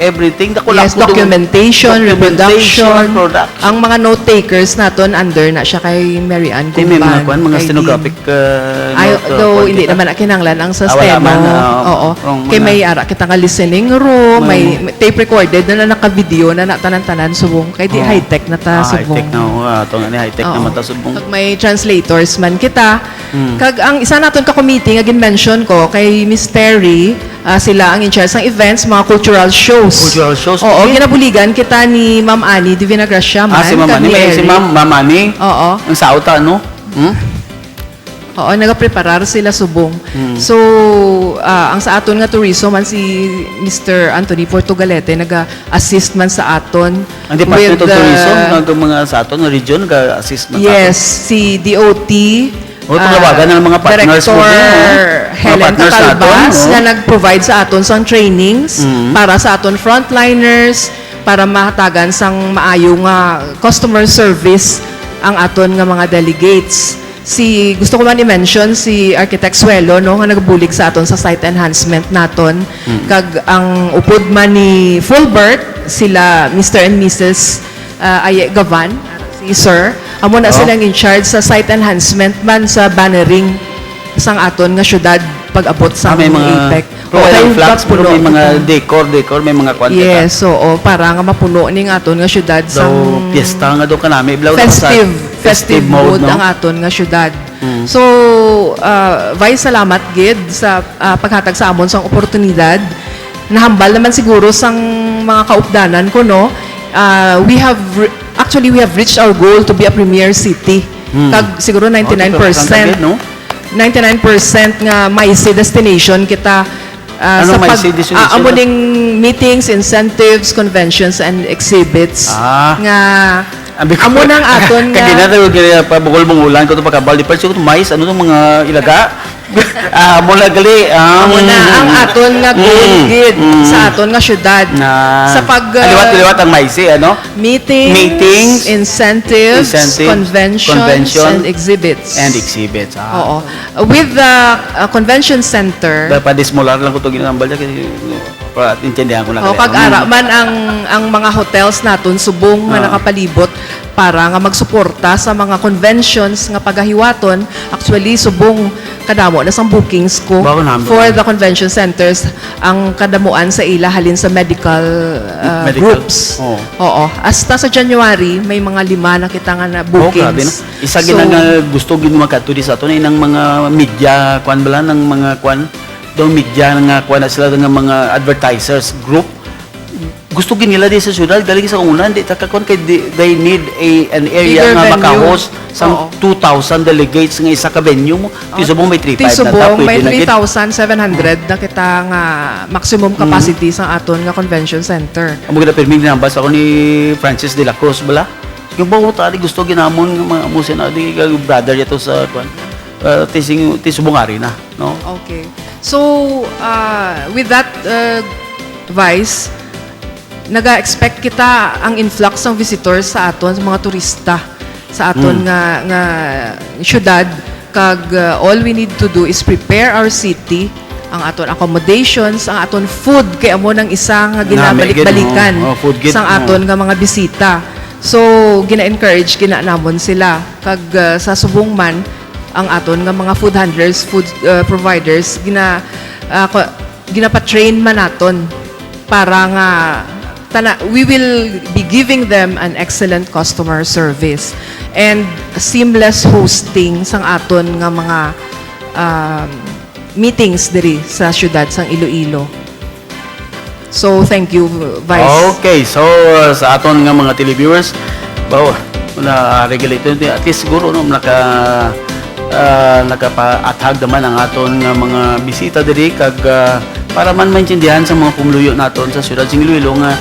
everything. Dako lang Yes, ko doon. documentation, Documentation, reproduction. production. Ang mga note takers naton under na siya kay Mary Ann Di may mga Gumban, kwan, mga kay stenographic, uh, Ay, note, uh, though kwan hindi kita. naman na kinahanglan ang sa Ah, wala steno. man, ah, Oo. ang Kay mga may ara kita nga listening room, Mga may mo- tape recorded na, na naka-video na, na tanan-tanan subong. Kay di Oo. high-tech na ta Ah, subong. high-tech na, oh, ah, ito nga ni high-tech Oo. naman ta subong. Kag may translators man kita. Mm. Kag ang isa naton ka committee nga gin-mention ko kay Miss Terry, ah, sila ang in charge sang events, mga cultural shows. Cultural shows. Oo, Okay. Ginabuligan kita ni Ma'am Annie de Vinagracia man. Ah, si Ma'am Kag Annie. ni May si Eric. Ma'am, Ma'am Annie. Oo. Ang saot, ano? Hmm? Oo, nagapreparar sila subong. Hmm. So, ah, ang sa aton nga tourism man si Mister Anthony Portugalete naga-assist man sa aton Ang Department with, of Tourism, ah, nag mga sa aton, nga region, ga-assist man sa Yes, aton. Si D O T, Oh, pag-awagan na ng mga partners mo Director din, oh. Mga Helen partners natin, Catalbas, oh. Nga nag-provide sa aton sang trainings Mm. para sa aton frontliners, para mahatagan sang maayo nga customer service ang aton nga mga delegates. Si, gusto ko man i-mention si Architect Suelo, no, nga nagbulig sa aton sa site enhancement naton. Mm. Kag ang upod man ni Fulbert, sila Mister and Missus ah, Aye Gavan, si Sir. Amo na Oh. silang in charge sa site enhancement man sa bannering sang aton nga syudad pag-abot sa Ah, may mga APEC. pero O, walang kay flags, pero magpuno may mga kita. Decor, decor, may mga kwan kita. Yes, oo, para nga mapuno ning aton nga syudad So, sang piyesta nga daw kanami, blaw na festive, sa festive mode, mood no? Ang aton nga syudad. Mm. So, ah, Vice, salamat gid sa ah, paghatag sa amon sang oportunidad. Nahambal naman siguro sang mga kaupdanan ko, no? Ah, we have re- actually we have reached our goal to be a premier city. Hmm. Kag siguro Oh, ninety-nine percent. di ba, no? Ninety-nine percent nga MICE destination kita ah, Anong sa pag MICE destination? ah, amo ning meetings, incentives, conventions and exhibits Ah. nga Abi ko, amo nang aton nga Kagina tayo kaya pa bukol mong ulan ko to pagkabal di pa siya MICE, ano tong mga ilaga? Ah, mo na gali. Ah, Amo na ang aton nga goal Mm, gid mm. Sa aton nga syudad. Na Sa pag, uh, Aliwat-liwat ang MICE, ano? Meetings, Meetings, incentives, incentive, conventions, convention, and exhibits. And exhibits. Ah. Oo. With the uh, convention center, Dapat dismolar lang ko to ginambal niya kasi para intindihan ko na O, kaya. kag ara man ang ang mga hotels naton subong nga Ah. nakapalibot para nga magsuporta sa mga conventions nga pagahiwaton. Actually, subong kadamo na sang bookings ko Bako namin. For the convention centers. Ang kadamuan sa ila halin sa medical uh, Medical. Groups. Oo. Oo. Hasta sa January, may mga lima na kita nga na Oh, grabe na. bookings. Isa So, gina nga gusto gid makadto di sa ato na inang mga media, kwan bala, ng mga kwan, daw media nga kwan na sila nga mga advertisers group. Gusto gid nila di sa syudad, galing sa una, di ta kakwan kay di, they need a, an area Bigger nga venue. maka-host sang Oo. two thousand delegates nga isa ka venue mo. Oh, Ti subong may three five na ta, Tisubong, may pwede na gid. Three thousand seven hundred na kita nga maximum capacity sa aton nga convention center. Amo gid pirmi ginambal sa ako ni Francis de la Cruz bala. Yung ba tali gusto ginamon nga mga mo sina di ka brother yato sa kwan. Uh, tising tisubong ari na, no? Okay. So, uh, with that, uh, Vice, naga-expect kita ang influx ng visitors sa aton, sa mga turista sa aton Mm. nga nga syudad, kag uh, all we need to do is prepare our city, ang aton accommodations, ang aton food, kay amo nang isa nga Nami gid, ginabalik-balikan oh. Oh, food gid, sang oh. Aton nga mga bisita. So, gina-encourage gina namon sila, kag uh, sa subong man ang aton nga mga food handlers, food uh, providers, gina uh, ko- ginapatrain man naton para nga tana, we will be giving them an excellent customer service and seamless hosting sang aton nga mga, um, meetings diri sa siyudad sang Iloilo. So, thank you, Vice. Okay, so uh, sa aton nga mga televiewers, wow, na regulate at least siguro no naka uh, nakapaathag naman ang aton nga mga bisita diri kag uh, para man maintindihan sa mga pumuluyo naton sa siyudad sing Iloilo nga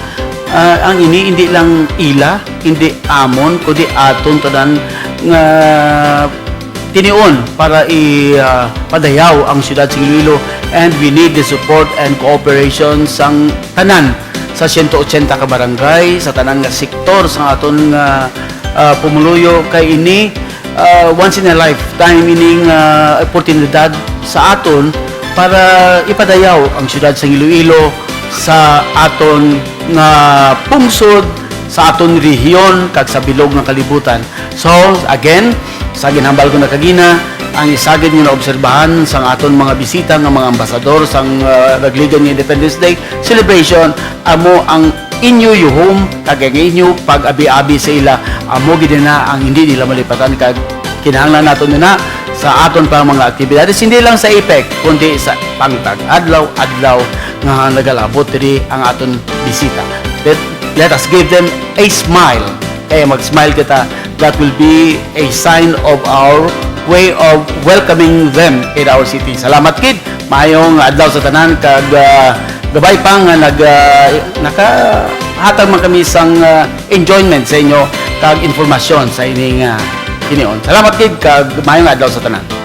uh, ang ini hindi lang ila, hindi amon kundi aton tanan nga tinion para i uh, padayaw ang siyudad sing Iloilo, and we need the support and cooperation sang tanan sa siyento otsenta ka barangay, sa tanan nga sektor sa aton nga uh, pumuluyo kay ini uh, once in a lifetime ining uh, oportunidad sa aton para ipadayaw ang siyudad sang Iloilo sa aton nga pungsod, sa aton rehiyon kag sa bilog nga kalibutan. So, again, sa ginhambal ko na kagina, ang isa gid nga naobserbahan sang aton mga bisita nga mga ambasador sang uh, Ragligan nga Independence Day celebration amo ang inyo yuhom kag ang inyo pag-abi-abi sa ila amo gid na ang hindi nila malipatan kag kinahanglan nato na sa aton pa mga aktibidades hindi lang sa APEC kundi sa pangtag adlaw-adlaw nga nagalabot diri ang aton bisita. Let, let us give them a smile. Kaya mag-smile kita, that will be a sign of our way of welcoming them in our city. Salamat kid. Mayong adlaw sa tanan kag uh, gabay pa nga nag uh, nakahatag man kami sang uh, enjoyment sa inyo kag informasyon sa ining uh, kinion. Salamat kid kag mayong adlaw sa tanan.